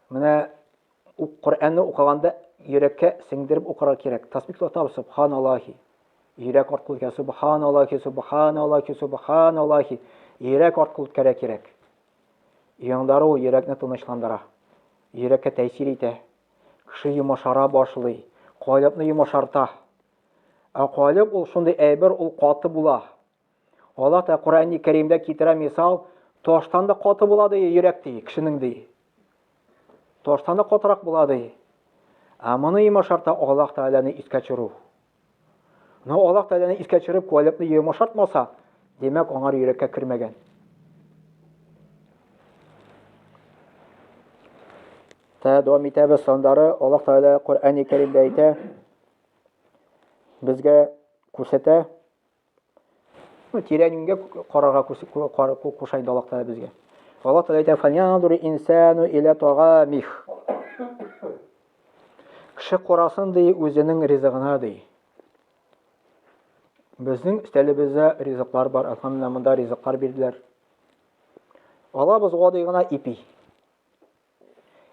Менә Коръәнне укыганда йөрәккә сеңдереп укырга кирәк. Тасбих тотабыз, субханаллахи. Йөрәк аркылы үткәрә, субханаллахи, субханаллахи, субханаллахи. Йөрәк аркылы үткәрә кирәк. Яңдары ул йөрәкне тынычландыра. Йөрәккә тәэсир итә. Кеше йомшара башлый. Калебне йомшарта. Ә калеб ул шундый әйбер, ул каты була. Аллаһ та Коръәни Кәримдә китерә мисал, таштан да каты була ди йөрәк ди, кешенең ди. Таштан да катырак була ди. Ә моны йомшарта Аллаһ Тәгаләне искә төшерү. Но Аллаһ Тәгаләне искә төшереп, куәлепне йомшартмаса, димәк, аңар йөрәккә кермәгән. Та дәвам итәбез сандары Аллаһ Тәгалә Коръәни Кәримдә әйтә, безгә күрсәтә, Ну, тирән-юньгә карарга куша инде Аллаһ Тәгалә безгә. Аллаһ Тәгалә әйтә, "Фальянзур инсану иля тагамих". Кеше карасын ди үзенең ризыгына ди. Безнең өстәлебездә ризыклар бар, әлхәмдүлилләһ, монда ризыклар бирделәр. Алабыз гади гына ипи.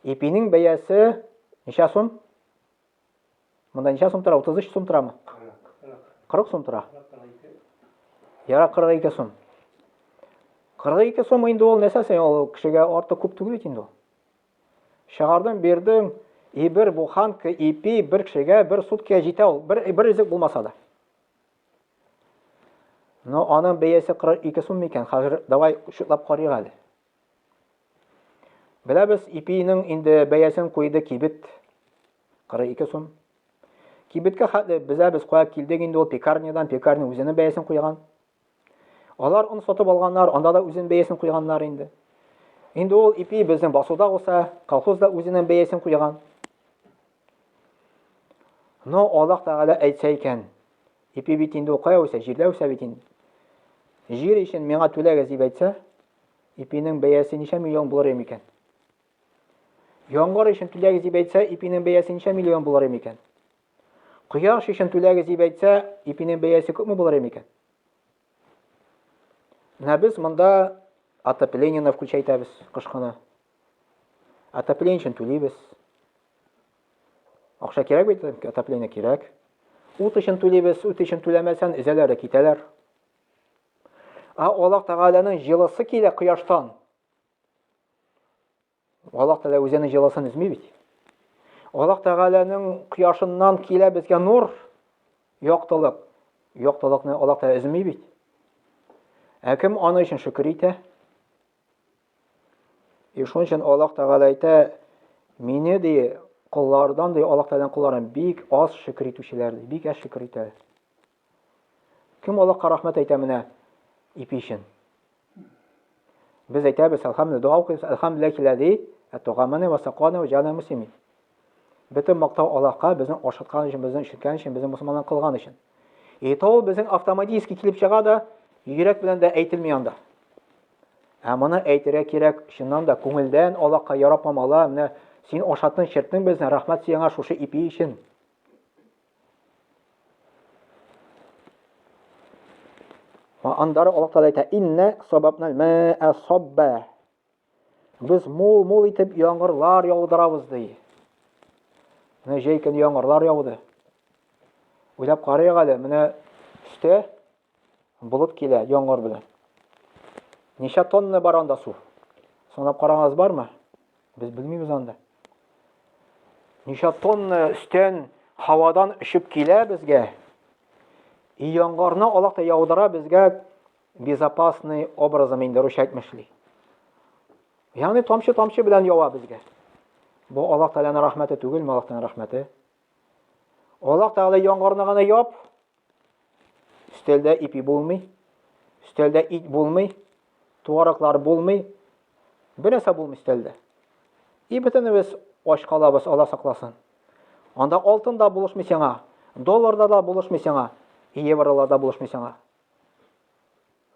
Ипинең бәясе ничә сум? Монда ничә сум тора? 33 сум торамы? 40 сум тора. Яра 42 сум. 42 сум инде ул нәрсә син ул кешегә артык күп түгел бит инде ул. Чыгардың, бирдең, и бер буханка ипи бер кешегә бер суткага җитә ул. Бер бер ризык булмаса да. Но аның бәясе 42 сум микән? Хәзер давай счетлап карыйк әле. Беләбез, ипиенең инде бәясен куйды кибет. 42 сум. Кибеткә хәтле безә без кая килдек инде ул пекарнядан, пекарня үзенең бәясен куйган. Алар он сатып алганнар, анда да үзенең бәясен куйганнар инде. Инде ул ипи безнең басуда булса, колхоз да үзенең бәясен куйган. Но Аллаһ Тәгалә әйтсә икән, ипи бит инде ул кая үсә? Җирдә үсә бит инде. Җир өчен миңа түләгез дип әйтсә, ипинең бәясе ничә миллион булыр микән? Яңгыр өчен түләгез дип әйтсә, ипинең бәясе ничә миллион булыр микән? Кояш өчен түләгез дип әйтсә, ипинең бәясе күпме булыр микән? Менә без монда отоплениене включать итәбез кыш көне. Отопление өчен түлибез. Акча кирәк бит, отопление кирәк. Ут өчен түлибез, ут өчен түләмәсән, өзәләр дә китәләр. Ә Аллаһ Тәгаләнең җылысы килә кояштан. Аллаһ Тәгалә үзенең җылысын өзми бит. Аллаһ Тәгаләнең кояшыннан килә безгә нур, яктылык. Яктылыкны Аллаһ Тәгалә өзми бит. Ә кем аны өчен шөкер итә? И шуның өчен Аллаһ Тәгалә әйтә, мине ди, коллардан ди, Аллаһ Тәгаләнең колларын бик аз шөкер итүчеләр ди, бик аз шөкер итә. Кем Аллаһка рәхмәт әйтә менә ипи өчен? Без әйтәбез, әлхәмдүлилләһ, дога укыйбыз, әлхәмдүлилләһ килә ди, әтогаманы ва саканы ва җана муслимин. Бөтен мактау Аллаһка, безне ашаткан өчен, безне эчерткән өчен, безне мусульманнар кылган өчен. И то ул безнең автоматически килеп чыга да, йөрәк белән дә әйтелми анда. Ә моны әйтергә кирәк, чыннан да күңелдән Аллаһка, Я Раббым, Алла, менә син ашаттың, эчерттең безне, рәхмәт сиңа шушы ипи өчен. Аннары Аллаһ Тәгалә әйтә, Инна сабабнал мәә сабба. Без мул-мул итеп яңгырлар яудырабыз, ди. Менә җәй көне яңгырлар яуды. Уйлап карыйк әле, менә өстә болыт килә яңгыр белән. Ничә тонна бар анда су? Санап карагыз бармы? Без белмибез анда. Ничә тонна өстән һавадан очып килә безгә. И яңгырны Аллаһ та яудыра безгә безопасный образом инде русча әйтмешли. Ягъни тамчы-тамчы белән ява безгә. Бу Аллаһ Тәгаләнең рәхмәте түгелме, Аллаһ Тәгаләнең рәхмәте? Аллаһ Тәгалә яңгырны гына яп, өстәлдә ипи булмый, өстәлдә ит булмый, туараклар булмый, бер нәрсә булмый өстәлдә. И бөтенебез ач калабыз, Алла сакласын. Анда алтын да булышмый сиңа, доллар да булышмый сиңа, и евролар да булышмый сиңа.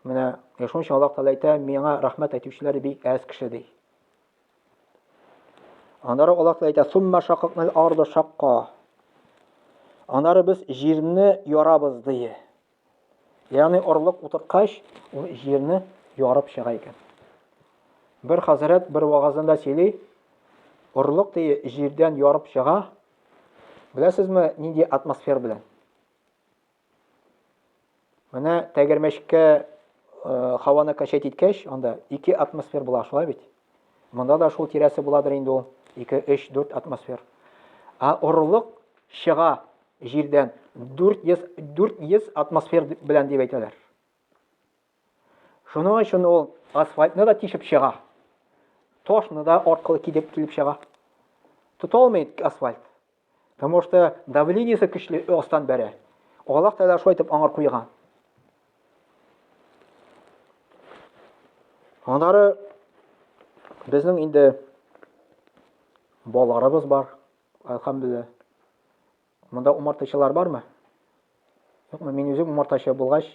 Менә шуның өчен Аллаһ Тәгалә әйтә, миңа рәхмәт әйтүчеләр бик әз кеше ди. Аннары Аллаһ Тәгалә әйтә, сумма шаккнал арда шакка. Аннары без җирне ярабыз ди. Ягъни орлык утырткач, ул җирне ярып чыга икән. Бер хәзрәт бер вагазында сөйли, орлык ди җирдән ярып чыга. Беләсезме, нинди атмосфера белән? Менә тәгәрмәчкә э, һаваны качать иткәч, анда ике атмосфер була, шулай бит? Монда да шул тирәсе буладыр инде ул. 2, 3, 4 атмосфер. Ә орлык чыга җирдән 400, 400 атмосфер белән дип әйтәләр. Шуның өчен ул асфальтны да тишеп чыга. Ташны да аркылы килеп килеп чыга. Тота алмый асфальт. Потому что давлениесе көчле астан бәрә. Аллаһ Тәгалә шулай итеп аңар куйган. Аннары безнең инде балаларыбыз бар, әлхәмдүлилләһ. Монда умартачылар бармы? Юкмы? Мин үзем умартачы булгач,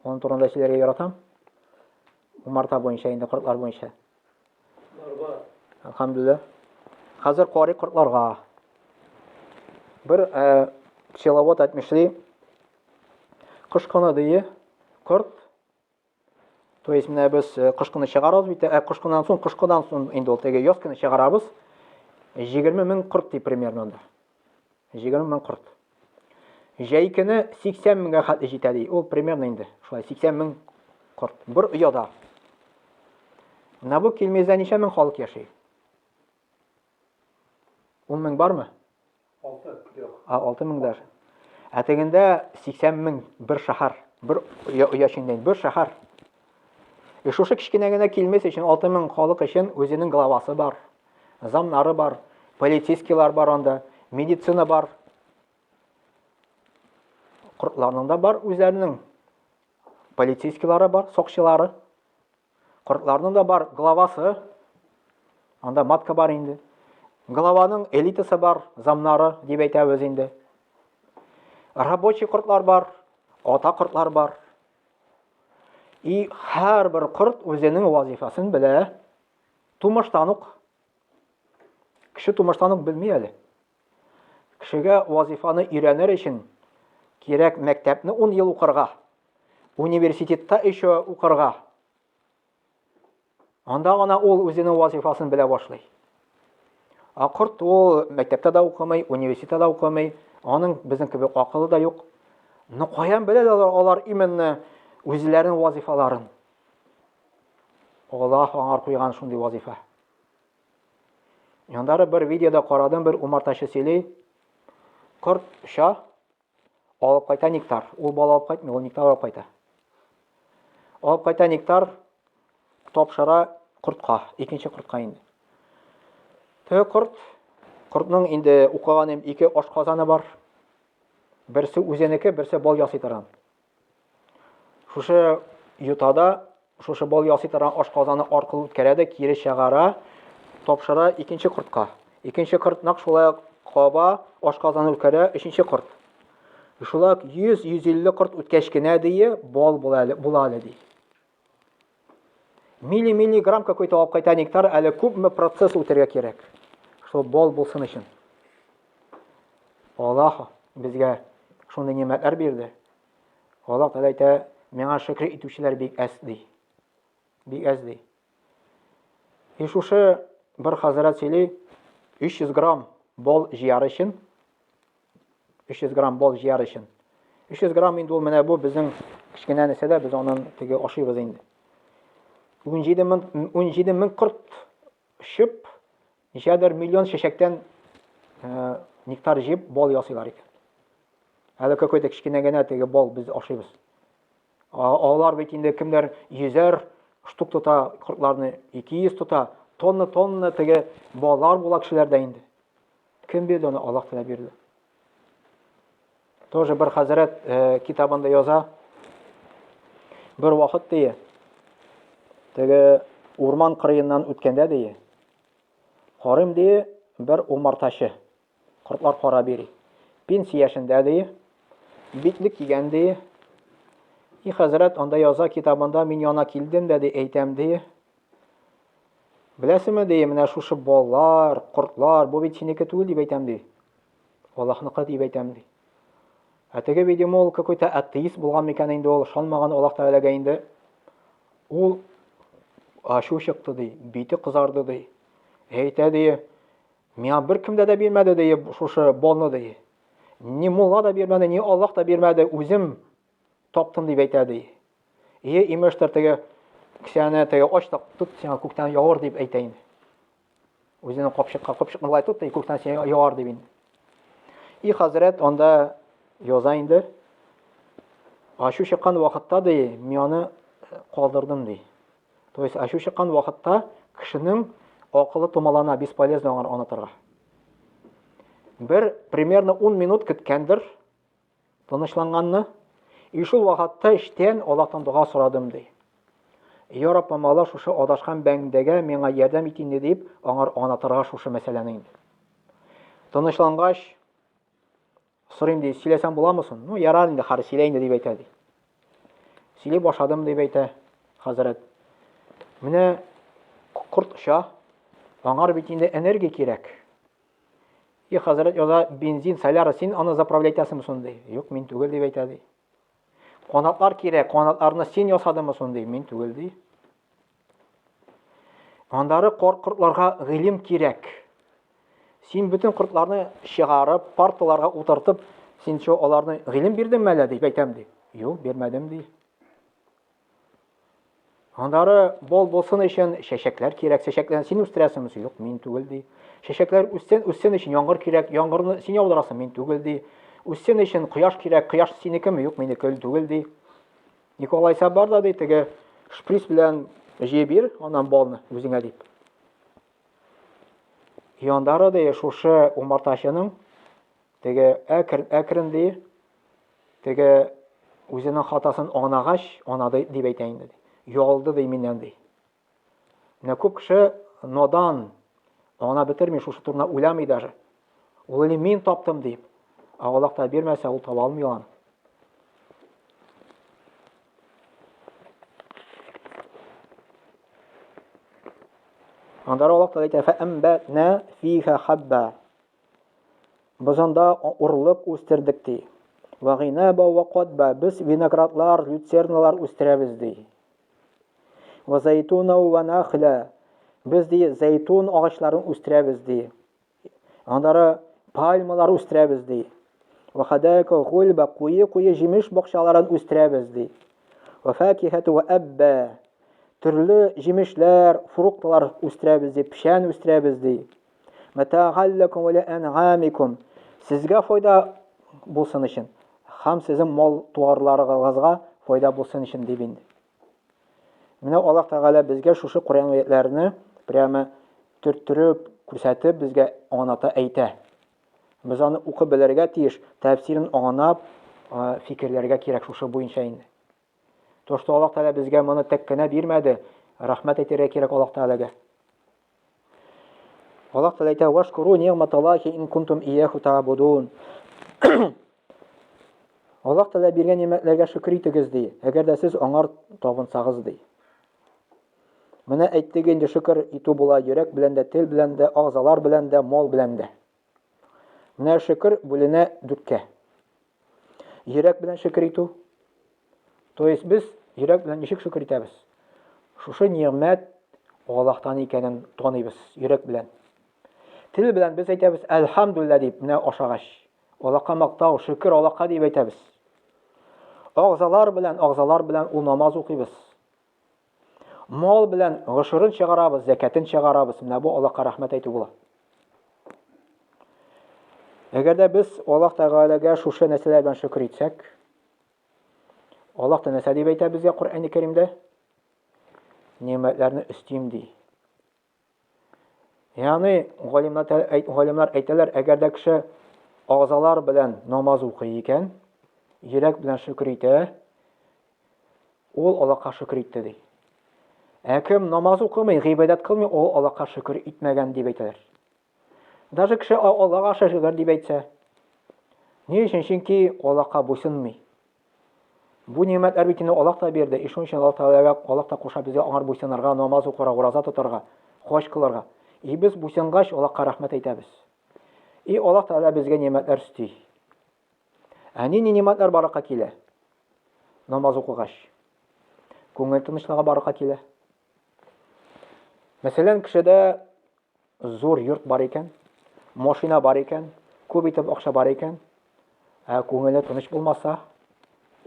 оның турында сөйләргә яратам. Умарта буенча инде кортлар буенча. Бар, бар. Әлхәмдүлилләһ. Хәзер карый кортларга. Бер э, пчеловод әйтмешли, кыш көне дие, корт То есть менә без э, кыш көне чыгарабыз бит, ә кыш көннән соң, кышкыдан соң инде ул теге яз көне чыгарабыз. 20 мең корт ди примерно анда. 20 мең корт. Җәй көне 80 меңгә хәтле җитә ди. Ул примерно инде шулай 80 мең корт бер ояда. Менә бу Килмездә ничә мең халык яши? 10 мең бармы? 6, юк. А, 6 мең даже. Ә тегендә 80 мең бер шәһәр, бер оя эчендә бер шәһәр. И шушы кечкенә генә килмес өчен 6 мең халык өчен үзенең главасы бар, замнары бар, полицейскийлар бар анда, медицина бар. Кортларның да бар үзләренең полицейскийлары бар, сакчылары. Кортларның да бар главасы. Анда матка бар инде. Главаның элитасы бар, замнары дип әйтәбез инде. Рабочий кортлар бар, ата кортлар бар. И һәрбер корт үзенең вазифасын белә. Тумыштан ук. Кеше тумыштан ук белми әле. Кешегә вазифаны өйрәнер өчен кирәк мәктәпне 10 ел укырга, университетта еще укырга. Анда гына ул үзенең вазифасын белә башлый. Ә корт ул мәктәптә дә укымый, университетта да укымый, аның безнең кебек акылы да юк. Но каян беләләр алар именно үзләренең вазифаларын? Аллаһ аңар куйган шундый вазифа. Аннары бер видеода карадым, бер умартачы сөйли. Корт оча, алып кайта нектар. Ул бал алып кайтмый, ул нектар алып кайта. Алып кайта нектар, тапшыра кортка, икенче кортка инде. Теге корт, кортның инде укыганым ике ашказаны бар. Берсе үзенеке, берсе бал ясый торган. Шушы йотада, шушы бал ясый торган ашказаны аркылы үткәрә дә кире чыгара, тапшыра икенче кортка. Икенче корт нәкъ шулай ук каба, ашказаны үткәрә, өченче корт. Шулай ук 100-150 корт үткәч кенә дие, бал була әле, була әле ди. Милли-миллиграмм какой-то алып кайта нектар, әле күпме процесс үтәргә кирәк, шул бал булсын өчен. Аллаһ безгә шундый нимәтләр бирде. Аллаһ Тәгалә әйтә, миңа шөкер итүчеләр бик әз ди. Бик әз ди. И шушы бер хәзрәт сөйли, 300 грамм бал җыяр өчен 300 грамм бал җыяр өчен. 300 грамм инде ул менә бу безнең кечкенә нәрсә дә, без анын теге ашыйбыз инде. 17 мең 17 мең корт очып, ничәдер миллион чәчәктән э, нектар җыеп бал ясыйлар икән. Әле какой-то кечкенә генә теге бал без ашыйбыз. Алар бит инде кемнәр йөзәр штук тота, кортларны 200 тота, тонна-тонна теге баллар була кешеләрдә инде. Кем бирде аны? Аллаһ Тәгалә бирде. Тоже бер хәзрәт э, китабында яза. Бер вакыт дие. Теге урман кырыеннан үткәндә дие. Карыйм дие, бер умартачы. Кортлар кара бери. Пенсия яшендә дие. Битлек кигән дие. И хәзрәт анда яза китабында мин яна килдем дә ди әйтәм дие. Беләсеңме, ди, менә шушы баллар, кортлар, бу бит синеке түгел дип әйтәм, ди. Аллаһныкы дип әйтәм, ди. Ә теге, видимо, ул какой-то атеист булган микән инде ул, ышанмаган Аллаһ Тәгаләгә инде. Ул ачу чыкты, ди, бите кызарды, ди. Әйтә, ди, миңа беркем дә бирмәде, ди, шушы балны, ди. Ни мулла да бирмәде, ни Аллаһ та бирмәде, үзем таптым дип әйтә, ди. Ие, имештер, теге кесәне теге ач та тот, сиңа күктән явар дип әйтә инде. Үзенең капчыкка капчыкны болай тот, күктән сиңа явар дип инде. И хәзрәт анда яза инде. Ачу чыккан вакытта ди, мин аны калдырдым ди. То есть ачу чыккан вакытта кешенең акылы томалана, бесполезно аңар анатырга. Бер примерно 10 минут көткәндер, Тынычланганны, и шул вакытта эчтән Аллаһтан дога сорадым, ди. Я Раббым, Аллаһ, шушы адашкан бәндәгә миңа ярдәм ит инде, дип, аңар аңлатырга шушы мәсьәләне инде. Тынычлангач, сорыйм, ди, сөйләсәм буламы соң? Ну, ярар инде, хәр, сөйлә инде, дип әйтә, ди. Сөйли башладым, дип әйтә хәзрәт. Менә корт оча, аңар бит инде энергия кирәк. И хәзрәт яза, бензин, соляра, син аны заправлять итәсеңме соң, ди. Юк, мин түгел, дип әйтә, ди. Канатлар кирәк, канатларны син ясадыңмы соң, ди. Мин түгел, ди. Андары кор кортларга гыйлем кирәк. Син бөтен кортларны чыгарып, парталарга утыртып, син шо аларны гыйлем бирдеңме әллә, дип әйтәм, ди. Юк, бирмәдем, ди. Аннары бал булсын өчен чәчәкләр кирәк. Чәчәкләрне син үстерәсеңме? Юк, мин түгел, ди. Чәчәкләр үссен, үссен өчен яңгыр кирәк. Яңгырны син яудырасың, мин түгел, ди. Үссен өчен кояш кирәк. Кояш синекеме? Юк, минеке түгел, ди. Николайса бар да, ди, теге шприц белән җыеп бир, аннан балны үзеңә дип. Яндары, ди, шушы умартачының Теге әкрен, әкрен ди, теге үзенең хатасын аңлагач, анады дип әйтә инде. Ялды ди миннән ди. Менә күп кеше надан, аңлап бетерми, шушы турында уйламый даже. Ул или мин таптым дип. Ә Аллаһ та бирмәсә, ул таба алмый аны. Аннары Аллаһ Тәгалә әйтә, "Фәәмбәтнә фиха хабба". Без анда урлык үстердек, ди. Вә гыйнәбә вә кадба, без виноградлар, люцерналар үстерәбез, ди. Вә зәйтуна вә нахля, без, ди, зәйтун агачларын үстерәбез, ди. Аннары пальмалар үстерәбез, ди. Вә хадайка гульба, куе-куе җимеш бакчаларын үстерәбез, ди. Вә факихәту вә әббә, төрле җимешләр, фруктлар үстерәбез, ди, печән үстерәбез, ди. Мәтәгәл ләкум вә лиәнгамикум. Сезгә файда булсын өчен һәм сезнең мал туарларыгызга файда булсын өчен дип инде. Менә Аллаһ Тәгалә безгә шушы Коръән аятларны прямо төрттереп, күрсәтеп безгә аңлата әйтә. Без аны укып белергә тиеш, тәфсирен аңлап, фикерләргә кирәк шушы буенча инде. То, что Аллаһ Тәгалә безгә моны тәк кенә бирмәде, рәхмәт әйтергә кирәк Аллаһ Тәгаләгә. Аллаһ Тәгалә әйтә, "Вашкуру нигъматаллахи ин кунтум ияху та'будун." Аллаһ Тәгалә биргән нигъмәтләргә шөкер итегез ди, әгәр дә сез аңар табынсагыз ди. Менә әйттек инде, шөкер итү була йөрәк белән дә, тел белән дә, агзалар белән дә, мал белән дә. Менә шөкер бүленә дүрткә. Йөрәк белән шөкер итү. То есть без йөрәк белән ничек шөкер итәбез? Шушы нигъмәт Аллаһтан икәнен таныйбыз йөрәк белән. Тел белән без әйтәбез әлхәмдүлилләһ дип, менә ашагач. Аллаһка мактау, шөкер Аллаһка дип әйтәбез. Агзалар белән, агзалар белән ул намаз укыйбыз. Мал белән гошерын чыгарабыз, зәкәтен чыгарабыз. Менә бу Аллаһка рәхмәт әйтү була. Әгәр дә без Аллаһ Тәгаләгә шушы нәрсәләр белән шөкер итсәк, Аллаһ та нәрсә дип әйтә безгә Коръәни Кәримдә? Нимәтләрне өстим ди. Ягъни галимнәр галимнәр әйтәләр, әгәр дә кеше агзалар белән намаз укый икән, йөрәк белән шөкер итә, ул Аллаһка шөкер итте ди. Ә кем намаз укымый, гыйбадәт кылмый, ул Аллаһка шөкер итмәгән дип әйтәләр. Даже кеше Аллаһка шөкер дип әйтсә. Ни өчен? Чөнки Аллаһка буйсынмый. Бу нимәтләр бит инде Аллаһ та бирде. И шуның өчен Аллаһ Тәгаләгә Аллаһ та куша безгә аңар буйсынырга, намаз укырга, ураза тотарга, хаҗ кылырга. И без буйсынгач, Аллаһка рәхмәт әйтәбез. И Аллаһ Тәгалә безгә нимәтләр өсти. Ә нинди нимәтләр баракка килә? Намаз укыгач. Күңел тынычлыгы баракка килә. Мәсәлән, кешедә зур йорт бар икән, машина бар икән, күп итеп акча бар икән, ә күңеле тыныч булмаса,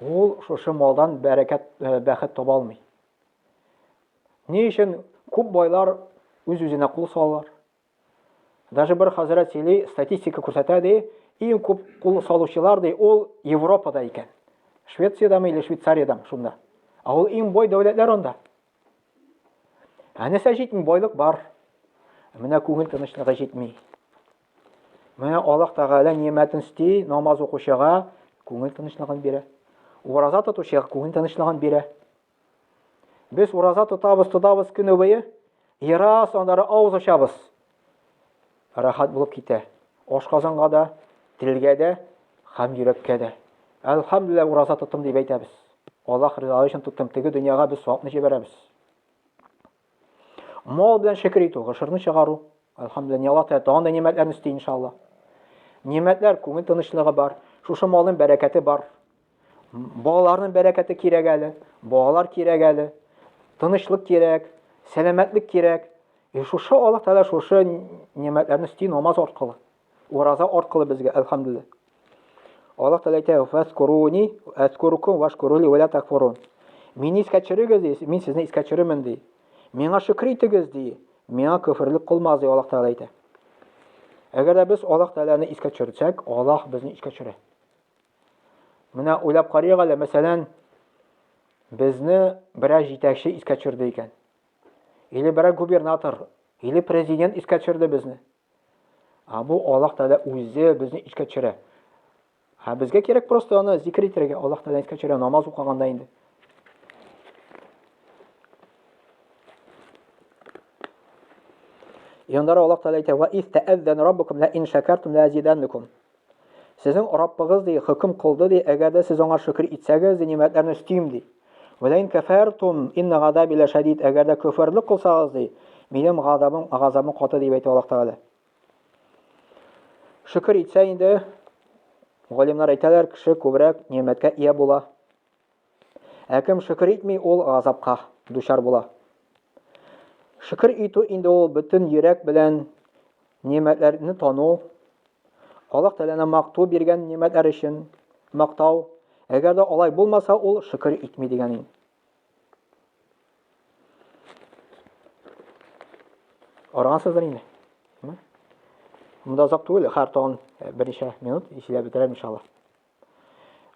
ул шушы малдан бәрәкәт, э, бәхет таба алмый. Ни өчен күп байлар үз-үзенә кул салалар? Даже бер хәзрәт сөйли, статистика күрсәтә ди, иң күп кул салучылар ди, ул Европада икән. Швециядәме или Швейцариядәме шунда. Ә ул иң бай дәүләтләр анда. Ә нәрсә җитми? Байлык бар. Менә күңел тынычлыгы җитми. Менә Аллаһ Тәгалә нимәтен өсти, намаз укучыга күңел тынычлыгын бирә. Ураза тотучыга күңел тынычлыгын бирә. Без ураза тотабыз, тотабыз көне буе. Ерас аннары авыз ачабыз. Рәхәт булып китә. Ашказанга да, телгә дә һәм йөрәккә дә. Әлхәмдүлилләһ, ураза тоттым дип әйтәбез. Аллаһ ризалыгы өчен тоттым. Теге дөньяга без савапны җибәрәбез. Мал белән шөкер итү, гошерны чыгару. Әлхәмдүлилләһ, Аллаһ Тәгалә тагын да нимәтләрне өсти иншалла. Нимәтләр, күңел тынычлыгы бар. Шушы малның бәрәкәте бар. Балаларның бәрәкәте кирәк әле, балалар кирәк әле, тынычлык кирәк, сәламәтлек кирәк. И шушы Аллаһ Тәгалә шушы нимәтләрне өсти намаз аркылы, ураза аркылы безгә, әлхәмдүлилләһ. Аллаһ Тәгалә әйтә: "Фәзкуруни әзкурукум вашкурули ва ла такфурун". Мине искә төшерегез, ди, мин сезне искә төшерермен, ди. Миңа шөкер итегез, ди. Миңа көферлек кылмагыз, ди Аллаһ Тәгалә әйтә. Әгәр дә без Аллаһ Тәгаләне искә төшерсәк, Аллаһ безне искә төшерә. Менә уйлап карыйк әле, мәсәлән, безне берәр җитәкче искә төшерде икән. Или берәр губернатор, или президент искә төшерде безне. Ә бу Аллаһ Тәгалә үзе безне искә төшерә. Ә безгә кирәк просто аны зикр итәргә, Аллаһ Тәгалә искә төшерә намаз укыганда инде. Яннары Аллаһ Тәгалә әйтә: "Ва из тәәззән раббукум ла ин шакартум ла азиданнакум". Сезнең Раббыгыз, ди, хөкем кылды, ди, әгәр дә сез аңа шөкер итсәгез, ди, нимәтләрне өстим, ди. Вә ләин кәфәртум инна газаби ләшәдид, әгәр дә көферлек кылсагыз, ди, минем газабым, газабым каты, дип әйтә Аллаһ Тәгалә. Шөкер итсә инде, галимнәр әйтәләр, кеше күбрәк нимәткә ия була. Ә кем шөкер итми, ул газапка дучар була. Шөкер итү инде ул бөтен йөрәк белән нимәтләрне тану, Аллаһ Тәгаләне мактау биргән нимәтләр өчен мактау. Әгәр дә алай булмаса, ул шөкер итми дигән инде. Аргансыздыр инде. Монда озак түгел, һәр тагын э, берничә минут сөйләп бетерәм иншалла.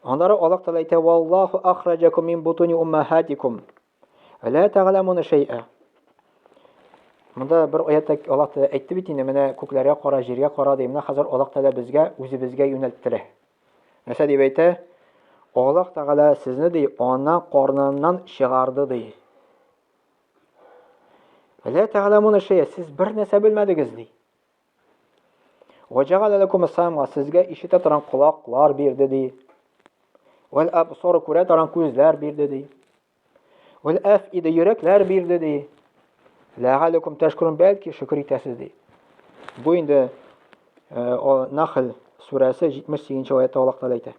Аннары Аллаһ Тәгалә әйтә: "Валлаху ахраҗакум мин бутуни уммахатикум. Ла тәгъламуна шәй'a." Монда бер аятта Аллаһ Тәгалә әйтте бит инде, менә күкләргә кара, җиргә кара ди. Менә хәзер Аллаһ Тәгалә безгә, үзебезгә юнәлттерә. Нәрсә дип әйтә? Аллаһ Тәгалә сезне ди, ана карныннан чыгарды ди. Ла тәгъламуна шәй'a. Сез бер нәрсә белмәдегез ди. Вәҗәгалә ләкум самга сезгә ишетә торган колаклар бирде ди. Вәл абсар күрә торган күзләр бирде ди. Вәл әфиде йөрәкләр бирде ди. Ләгаләкум тәшкурун бәлки шөкер итәсез ди. Бу инде э, Нахл сүрәсе 78 нче аятта Аллаһ Тәгалә әйтә.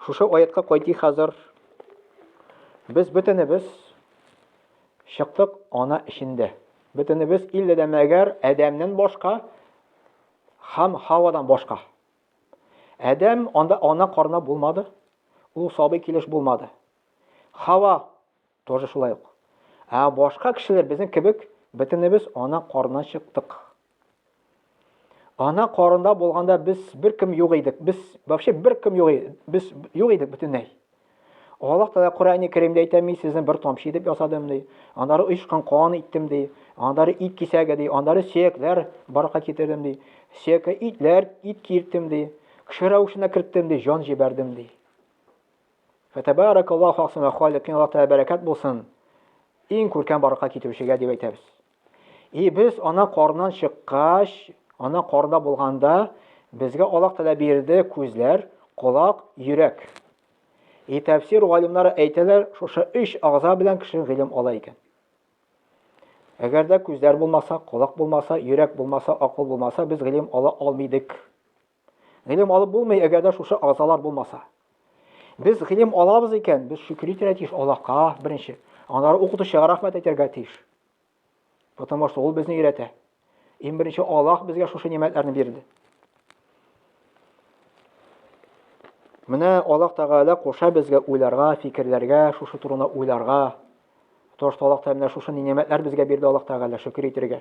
Шушы аятка кайтыйк хәзер. Без бөтенебез чыктык ана эчендә. Бөтенебез иллә дә мәгәр Адәмнән башка һәм Хавадан башка. Адәм анда ана карына булмады. Ул сабый килеш булмады. Хава тоже шулай ук. Ә башка кешеләр безнең кебек бөтенебез ана карыннан чыктык. Ана карында булганда без беркем юк идек. Без вообще беркем юк идек. Без юк идек бөтенләй. Аллаһ Тәгалә Коръәни Кәримдә әйтә, мин сезне бер тамчы итеп ясадым ди. Аннары оешкан кан иттем ди. Аннары ит кисәге ди. Аннары сөякләр барлыкка китердем ди. Сөяккә итләр, ит киерттем ди. Кеше рәвешенә керттем ди, җан җибәрдем ди. Фәтәбәрәкаллаһу ахсанул халикин, Аллаһ Тәгалә бәрәкәт булсын. Иң күркәм барлыкка китерүчегә дип әйтәбез. И без ана карнан чыккач, ана карында булганда, безгә Аллаһ Тәгалә бирде күзләр, колак, йөрәк. И тәфсир галимнары әйтәләр, шушы өч агза белән кеше гыйлем ала икән. Әгәр дә күзләр булмаса, колак булмаса, йөрәк булмаса, акыл булмаса, без гыйлем ала алмыйдык. Гыйлем алып булмый, әгәр дә шушы агзалар булмаса. Без гыйлем алабыз икән, без шөкер итәргә тиеш Аллаһка беренче. Аннары укытучыга рәхмәт әйтергә тиеш. Потому что ул безне өйрәтә. Иң беренче Аллаһ безгә шушы нимәтләрне бирде. Менә Аллаһ Тәгалә куша безгә уйларга, фикерләргә, шушы турында уйларга. То, что Аллаһ Тәгалә менә шушы нимәтләр безгә бирде Аллаһ Тәгалә, шөкер итәргә.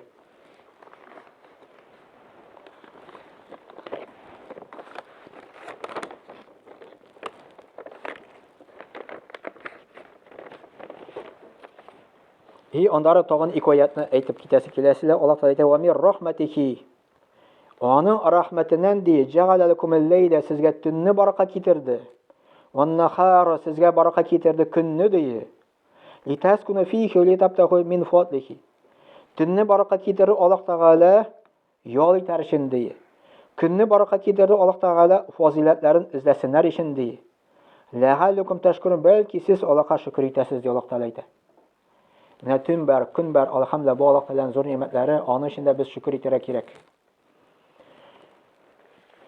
И аннары тагын ике аятны әйтеп китәсе килә сезгә. Аллаһ Тәгалә әйтә: "Ва мир рахматихи". Аның рәхмәтеннән ди, җәгалә ләкумул ләйлә сезгә төнне баракка китерде. Ван нахара сезгә баракка китерде көнне ди. Литаскуну фихи ва литабтагу мин фадлихи. Төнне баракка китерде Аллаһ Тәгалә ял итәр өчен ди. Көнне баракка китерде Аллаһ Тәгалә фазыйләтләрен эзләсеннәр өчен ди. Ләгалләкум тәшкурун, бәлки сез Аллаһка шөкер итәсез, ди Аллаһ Тәгалә әйтә. Менә төн бар, көн бар, алхамдулилла, бу Аллаһ Тәгаләнең зур ни'мәтләре, аның өчен дә без шөкер итәргә кирәк.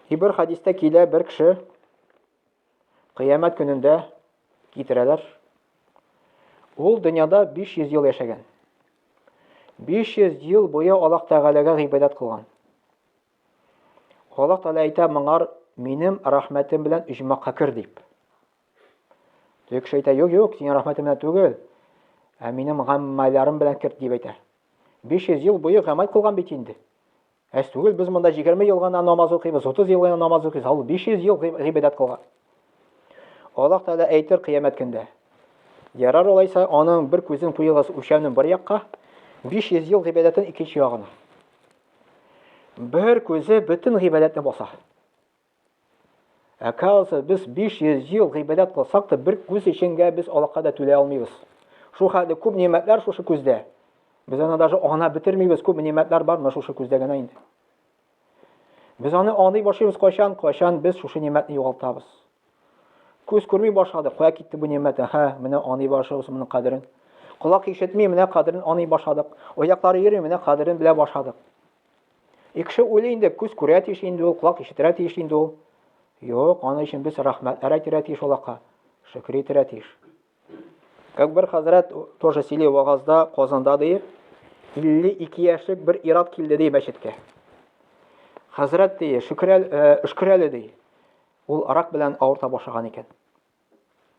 И бер хадистә килә бер кеше кыямәт көнендә китерәләр. Ул дөньяда 500 ел яшәгән. 500 ел буе Аллаһ Тәгаләгә гыйбадәт кылган. Аллаһ Тәгалә әйтә моңар минем рәхмәтем белән оҗмахка кер дип. Теге кеше әйтә, юк, юк, синең рәхмәтең белән түгел, ә минем гамәлләрем белән керт дип әйтә. 500 ел буе гамәл кылган бит инде. Әз түгел, без монда 20 ел гына намаз укыйбыз, 30 ел гына намаз укыйбыз, ул 500 ел гыйбадәт кылган. Аллаһ Тәгалә әйтер кыямәт көндә. Ярар алайса, аның бер күзен куегыз үлчәүнең бер якка, 500 ел гыйбадәтен икенче ягына. Бер күзе бөтен гыйбадәтне баса. Оказывается, без 500 ел гыйбадәт кылсак та, бер күз өченгә без Аллаһка да түләй алмыйбыз. Шул хәтле күп нимәтләр шушы күздә. Без аны даже аңлап бетермибез, күп нимәтләр бар менә шушы күздә генә инде. Без аны аңлый башлыйбыз кайчан, кайчан без шушы нимәтне югалтабыз. Күз күрми башлады, кая китте бу нимәт? Әһә, менә аңлый башлыйбыз моның кадерен. Колак ишетми, менә кадерен аңлый башладык. Аяклары йөрми, менә кадерен белә башладык. И кеше уйлый инде, күз күрә тиеш инде ул, колак ишетергә тиеш инде ул. Юк, аның өчен без рәхмәтләр әйтергә тиеш Аллаһка, шөкер итәргә тиеш. Как бер хәзрәт тоже сөйли вагазда Казанда ди, 52 яшьлек бер ират килде ди мәчеткә. Хәзрәт ди, шөкер э, өшкер әле ди. Ул рак белән авырта башлаган икән.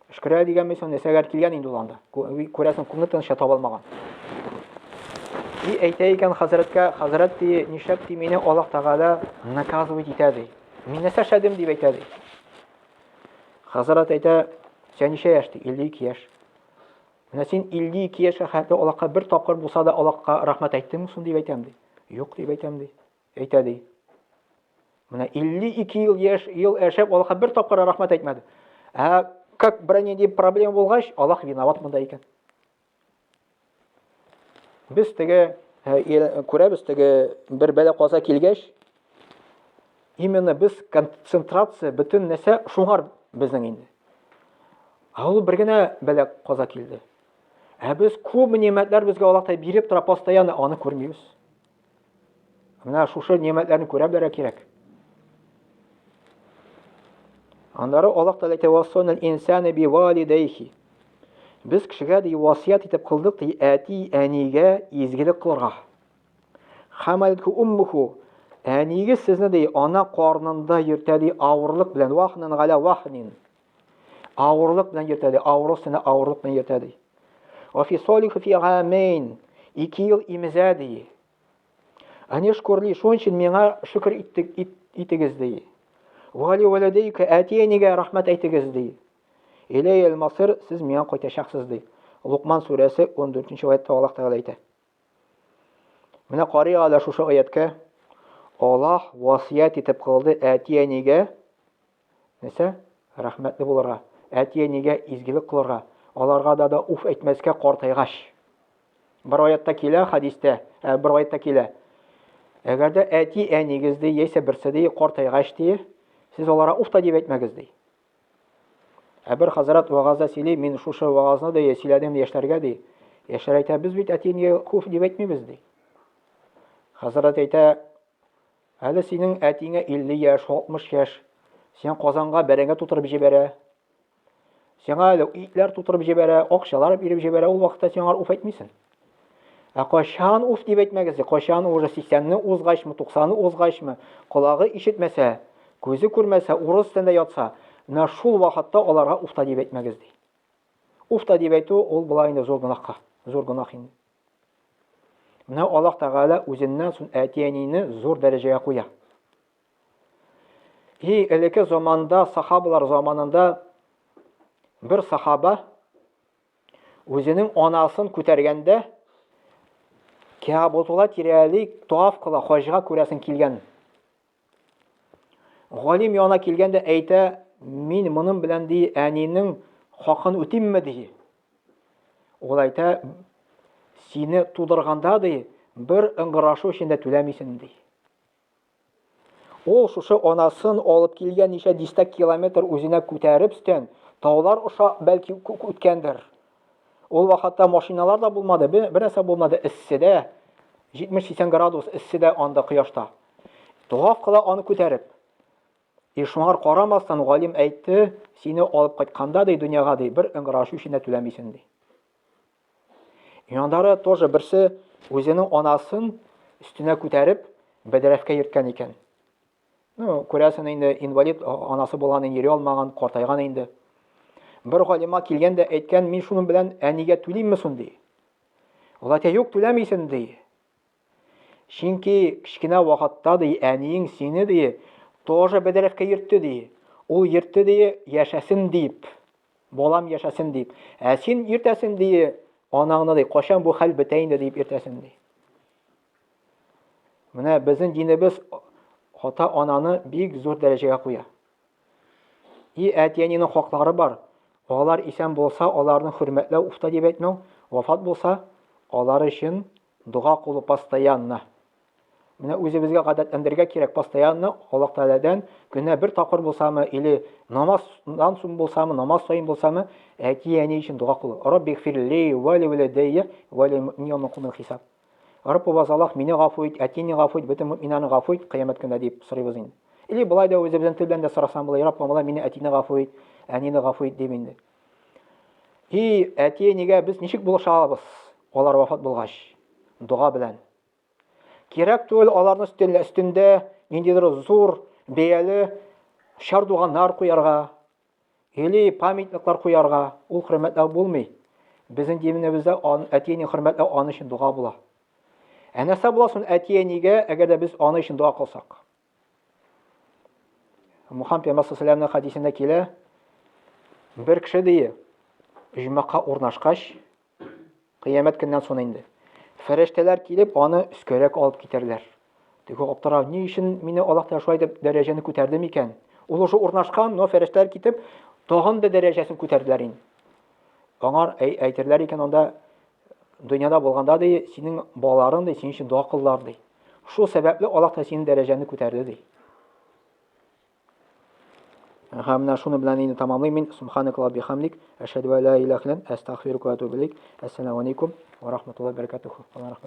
Өшкерә дигән мисал нәрсәгә килгән инде ул анда. Күрәсең, күңел тыныча таба алмаган. И әйтә икән хәзрәткә, хәзрәт ди, нишләп ди мине Аллаһ Тәгалә наказывать итә ди. Мин нәрсә эшләдем дип әйтә ди. Хәзрәт әйтә, син ничә яшь ди? 52 яшь. Менә син 52 яшькә хәтле Аллаһка бер тапкыр булса да Аллаһка рәхмәт әйттеңме соң дип әйтәм ди. Юк дип әйтәм ди. Әйтә ди. Менә 52 ел яшь, ел яшәп, Аллаһка бер тапкыр рәхмәт әйтмәде. Ә как берәр нинди проблема булгач, Аллаһ виноват монда икән. Без теге э, күрәбез теге бер бәла каза килгәч, Именно без концентрация бөтен нәрсә шуңар безнең инде. Ә ул бер генә бәла каза килде. Ә без күп нимәтләр безгә Аллаһ Тәгалә биреп тора постоянно, аны күрмибез. Менә шушы нимәтләрне күрә белергә кирәк. Аннары Аллаһ Тәгалә әйтә, "Вассанал инсана би валидайхи". Без кешегә ди васыять итеп кылдык ди әти әнигә изгелек кылырга. Хамалатху уммуху. Әниегез сезне ди ана карнында йөртә ди авырлык белән вахнан галя вахнин. Авырлык белән йөртә ди, авырлык өстенә авырлык белән йөртә ди. Ва фи солиху фи гамейн. Ике ел имезә ди. Анишкурли, шуның өчен миңа шөкер иттек, ит, итегез ди. Вали валидейка, әти-әнигә рәхмәт әйтегез ди. Иләй масыр, сез миңа кайтачаксыз ди. Лукман сүрәсе 14 нче аятта Аллаһ Тәгалә әйтә. Менә карыйк әле шушы аяткә. Аллаһ васыять итеп кылды әти-әнигә нәрсә? Рәхмәтле булырга, әти-әнигә изгелек кылырга, аларга да да уф әйтмәскә картайгач. Бер аятта килә, хадистә, ә, бер аятта килә. Әгәр дә әти-әнигез ди, яисә берсе ди, картайгач ди, сез аларга уф та дип әйтмәгез ди. Ә бер хәзрәт вагазда сөйли, мин шушы вагазны ди, сөйләдем яшьләргә ди. Яшьләр әйтә, без бит әти-әнигә уф дип әйтмибез ди. Хәзрәт әйтә, әле синең әтиңә 50 яшь, 60 яшь, син Казанга бәрәңге тутырып җибәрә. Сиңа әле итләр тутырып җибәрә, акчалар биреп җибәрә, ул вакытта син аңар уф әйтмисең. Ә кайчан уф дип әйтмәгез, кайчан уже 80-не узгачмы, 90-ны узгачмы, колагы ишетмәсә, күзе күрмәсә, урыс телендә ятса, менә шул вакытта аларга уф та дип әйтмәгез ди. Уф та дип әйтү ул була инде зур гөнаһка, зур гөнаһ инде. Менә Аллаһ Тәгалә үзеннән соң әти-әнине зур дәрәҗәгә куя. И элекке заманда, сахабалар заманында бер сахаба Үзенең анасын күтәргәндә, Кәабатулла тирәли таф кыла, хаҗга күрәсен килгән. Галим янына килгәндә әйтә, мин моның белән ди, әнинең хакын үтимме ди. Ул әйтә, сине тудырганда ди, бер ыңгырашу өчен дә түләмисең ди. Ул шушы анасын алып килгән ничә дистә километр үзенә күтәреп өстән, таулар аша бәлки үткәндер. Ул вакытта машиналар да булмады, бер нәрсә булмады, эсседә, 70-80 градус эсседә анда кояшта. Тогав кыла аны күтәреп. И шуңар карамастан галим әйтте, сине алып кайтканда ди дөньяга ди, бер ыңгырашу өчен дә түләмисең ди. Яннары тоже берсе үзенең анасын өстенә күтәреп бәдрәфкә йөрткән икән. Ну, күрәсең инде, инвалид анасы булган, йөри алмаган, картайган инде. Бер галима килгән дә әйткән, мин шуның белән әнигә түлимме соң, ди. Ул әйтә, юк, түләмисең, ди. Чөнки кечкенә вакытта, ди, әниең сине, ди, тоже бәдрәфкә йөртте, ди. Ул йөртте, ди, яшәсен дип. Балам яшәсен дип. Ә син иртәсен ди, анаңны ди, кайчан бу хәл бетә инде дип иртәсен ди. Менә безнең динебез ата-ананы бик зур дәрәҗәгә куя. И әти-әнинең хаклары бар. Алар исән булса, аларны хөрмәтләү, уфта дип әйтмәү, вафат булса, алар өчен дога кылу постоянно. Менә үзебезгә гадәтләндерергә кирәк постоянно Аллаһ Тәгаләдән көненә бер тапкыр булсамы или намаздан соң булсамы, намаз саен булсамы, әти-әни өчен дога кылу. Рабби гфирли ва ли валидайя ва ли муъминина яумә хисаб. Раббыбыз Аллаһ мине гафу ит, әтине гафу ит, бөтен мөэминнәрне гафу ит кыямәт көнендә дип сорыйбыз инде. Или болай да үзебезнең тел белән дә сорасаң була, Раббым Аллаһ мине әтине гафу ит, әнине гафу ит дип инде. И әти-әнигә без ничек булыша алабыз? Алар вафат булгач, дога белән. Кирәк түгел аларның өстендә, өстендә ниндидер зур бәяле чардуганнар куярга или памятниклар куярга. Ул хөрмәтләү булмый. Безнең динебездә әти-әни хөрмәтләү аны өчен дога була. Ә нәрсә була соң әти-әнигә, әгәр дә без аны өчен дога кылсак? Мухаммед пәйгамбәр саллаллаху хәдисендә килә, бер кеше ди, оҗмахка урнашкач, кыямәт көннән соң инде, фәрештәләр килеп, аны өскәрәк алып китәрләр. Теге аптыра, ни өчен мине Аллаһ Тәгалә шулай дип дәрәҗәне күтәрде микән? Ул уже урнашкан, но фәрештәләр китеп, тагын да дәрәҗәсен күтәрделәр инде. Аңар әйтерләр икән анда, дөньяда булганда ди, синең балаларың ди, синең өчен дога кылдылар ди. Шул сәбәпле Аллаһ та синең дәрәҗәңне күтәрде ди. Һәм менә шуны белән инде тәмамлыйм мин. Субханакаллаһ бихамдик, әшһәдү ә ла илаһ илля әнт, әстәгъфирука ва атубу иләйк. Әссәламу алейкум ва рахматуллаһи ва баракатуху. Аллаһ рәхмәт.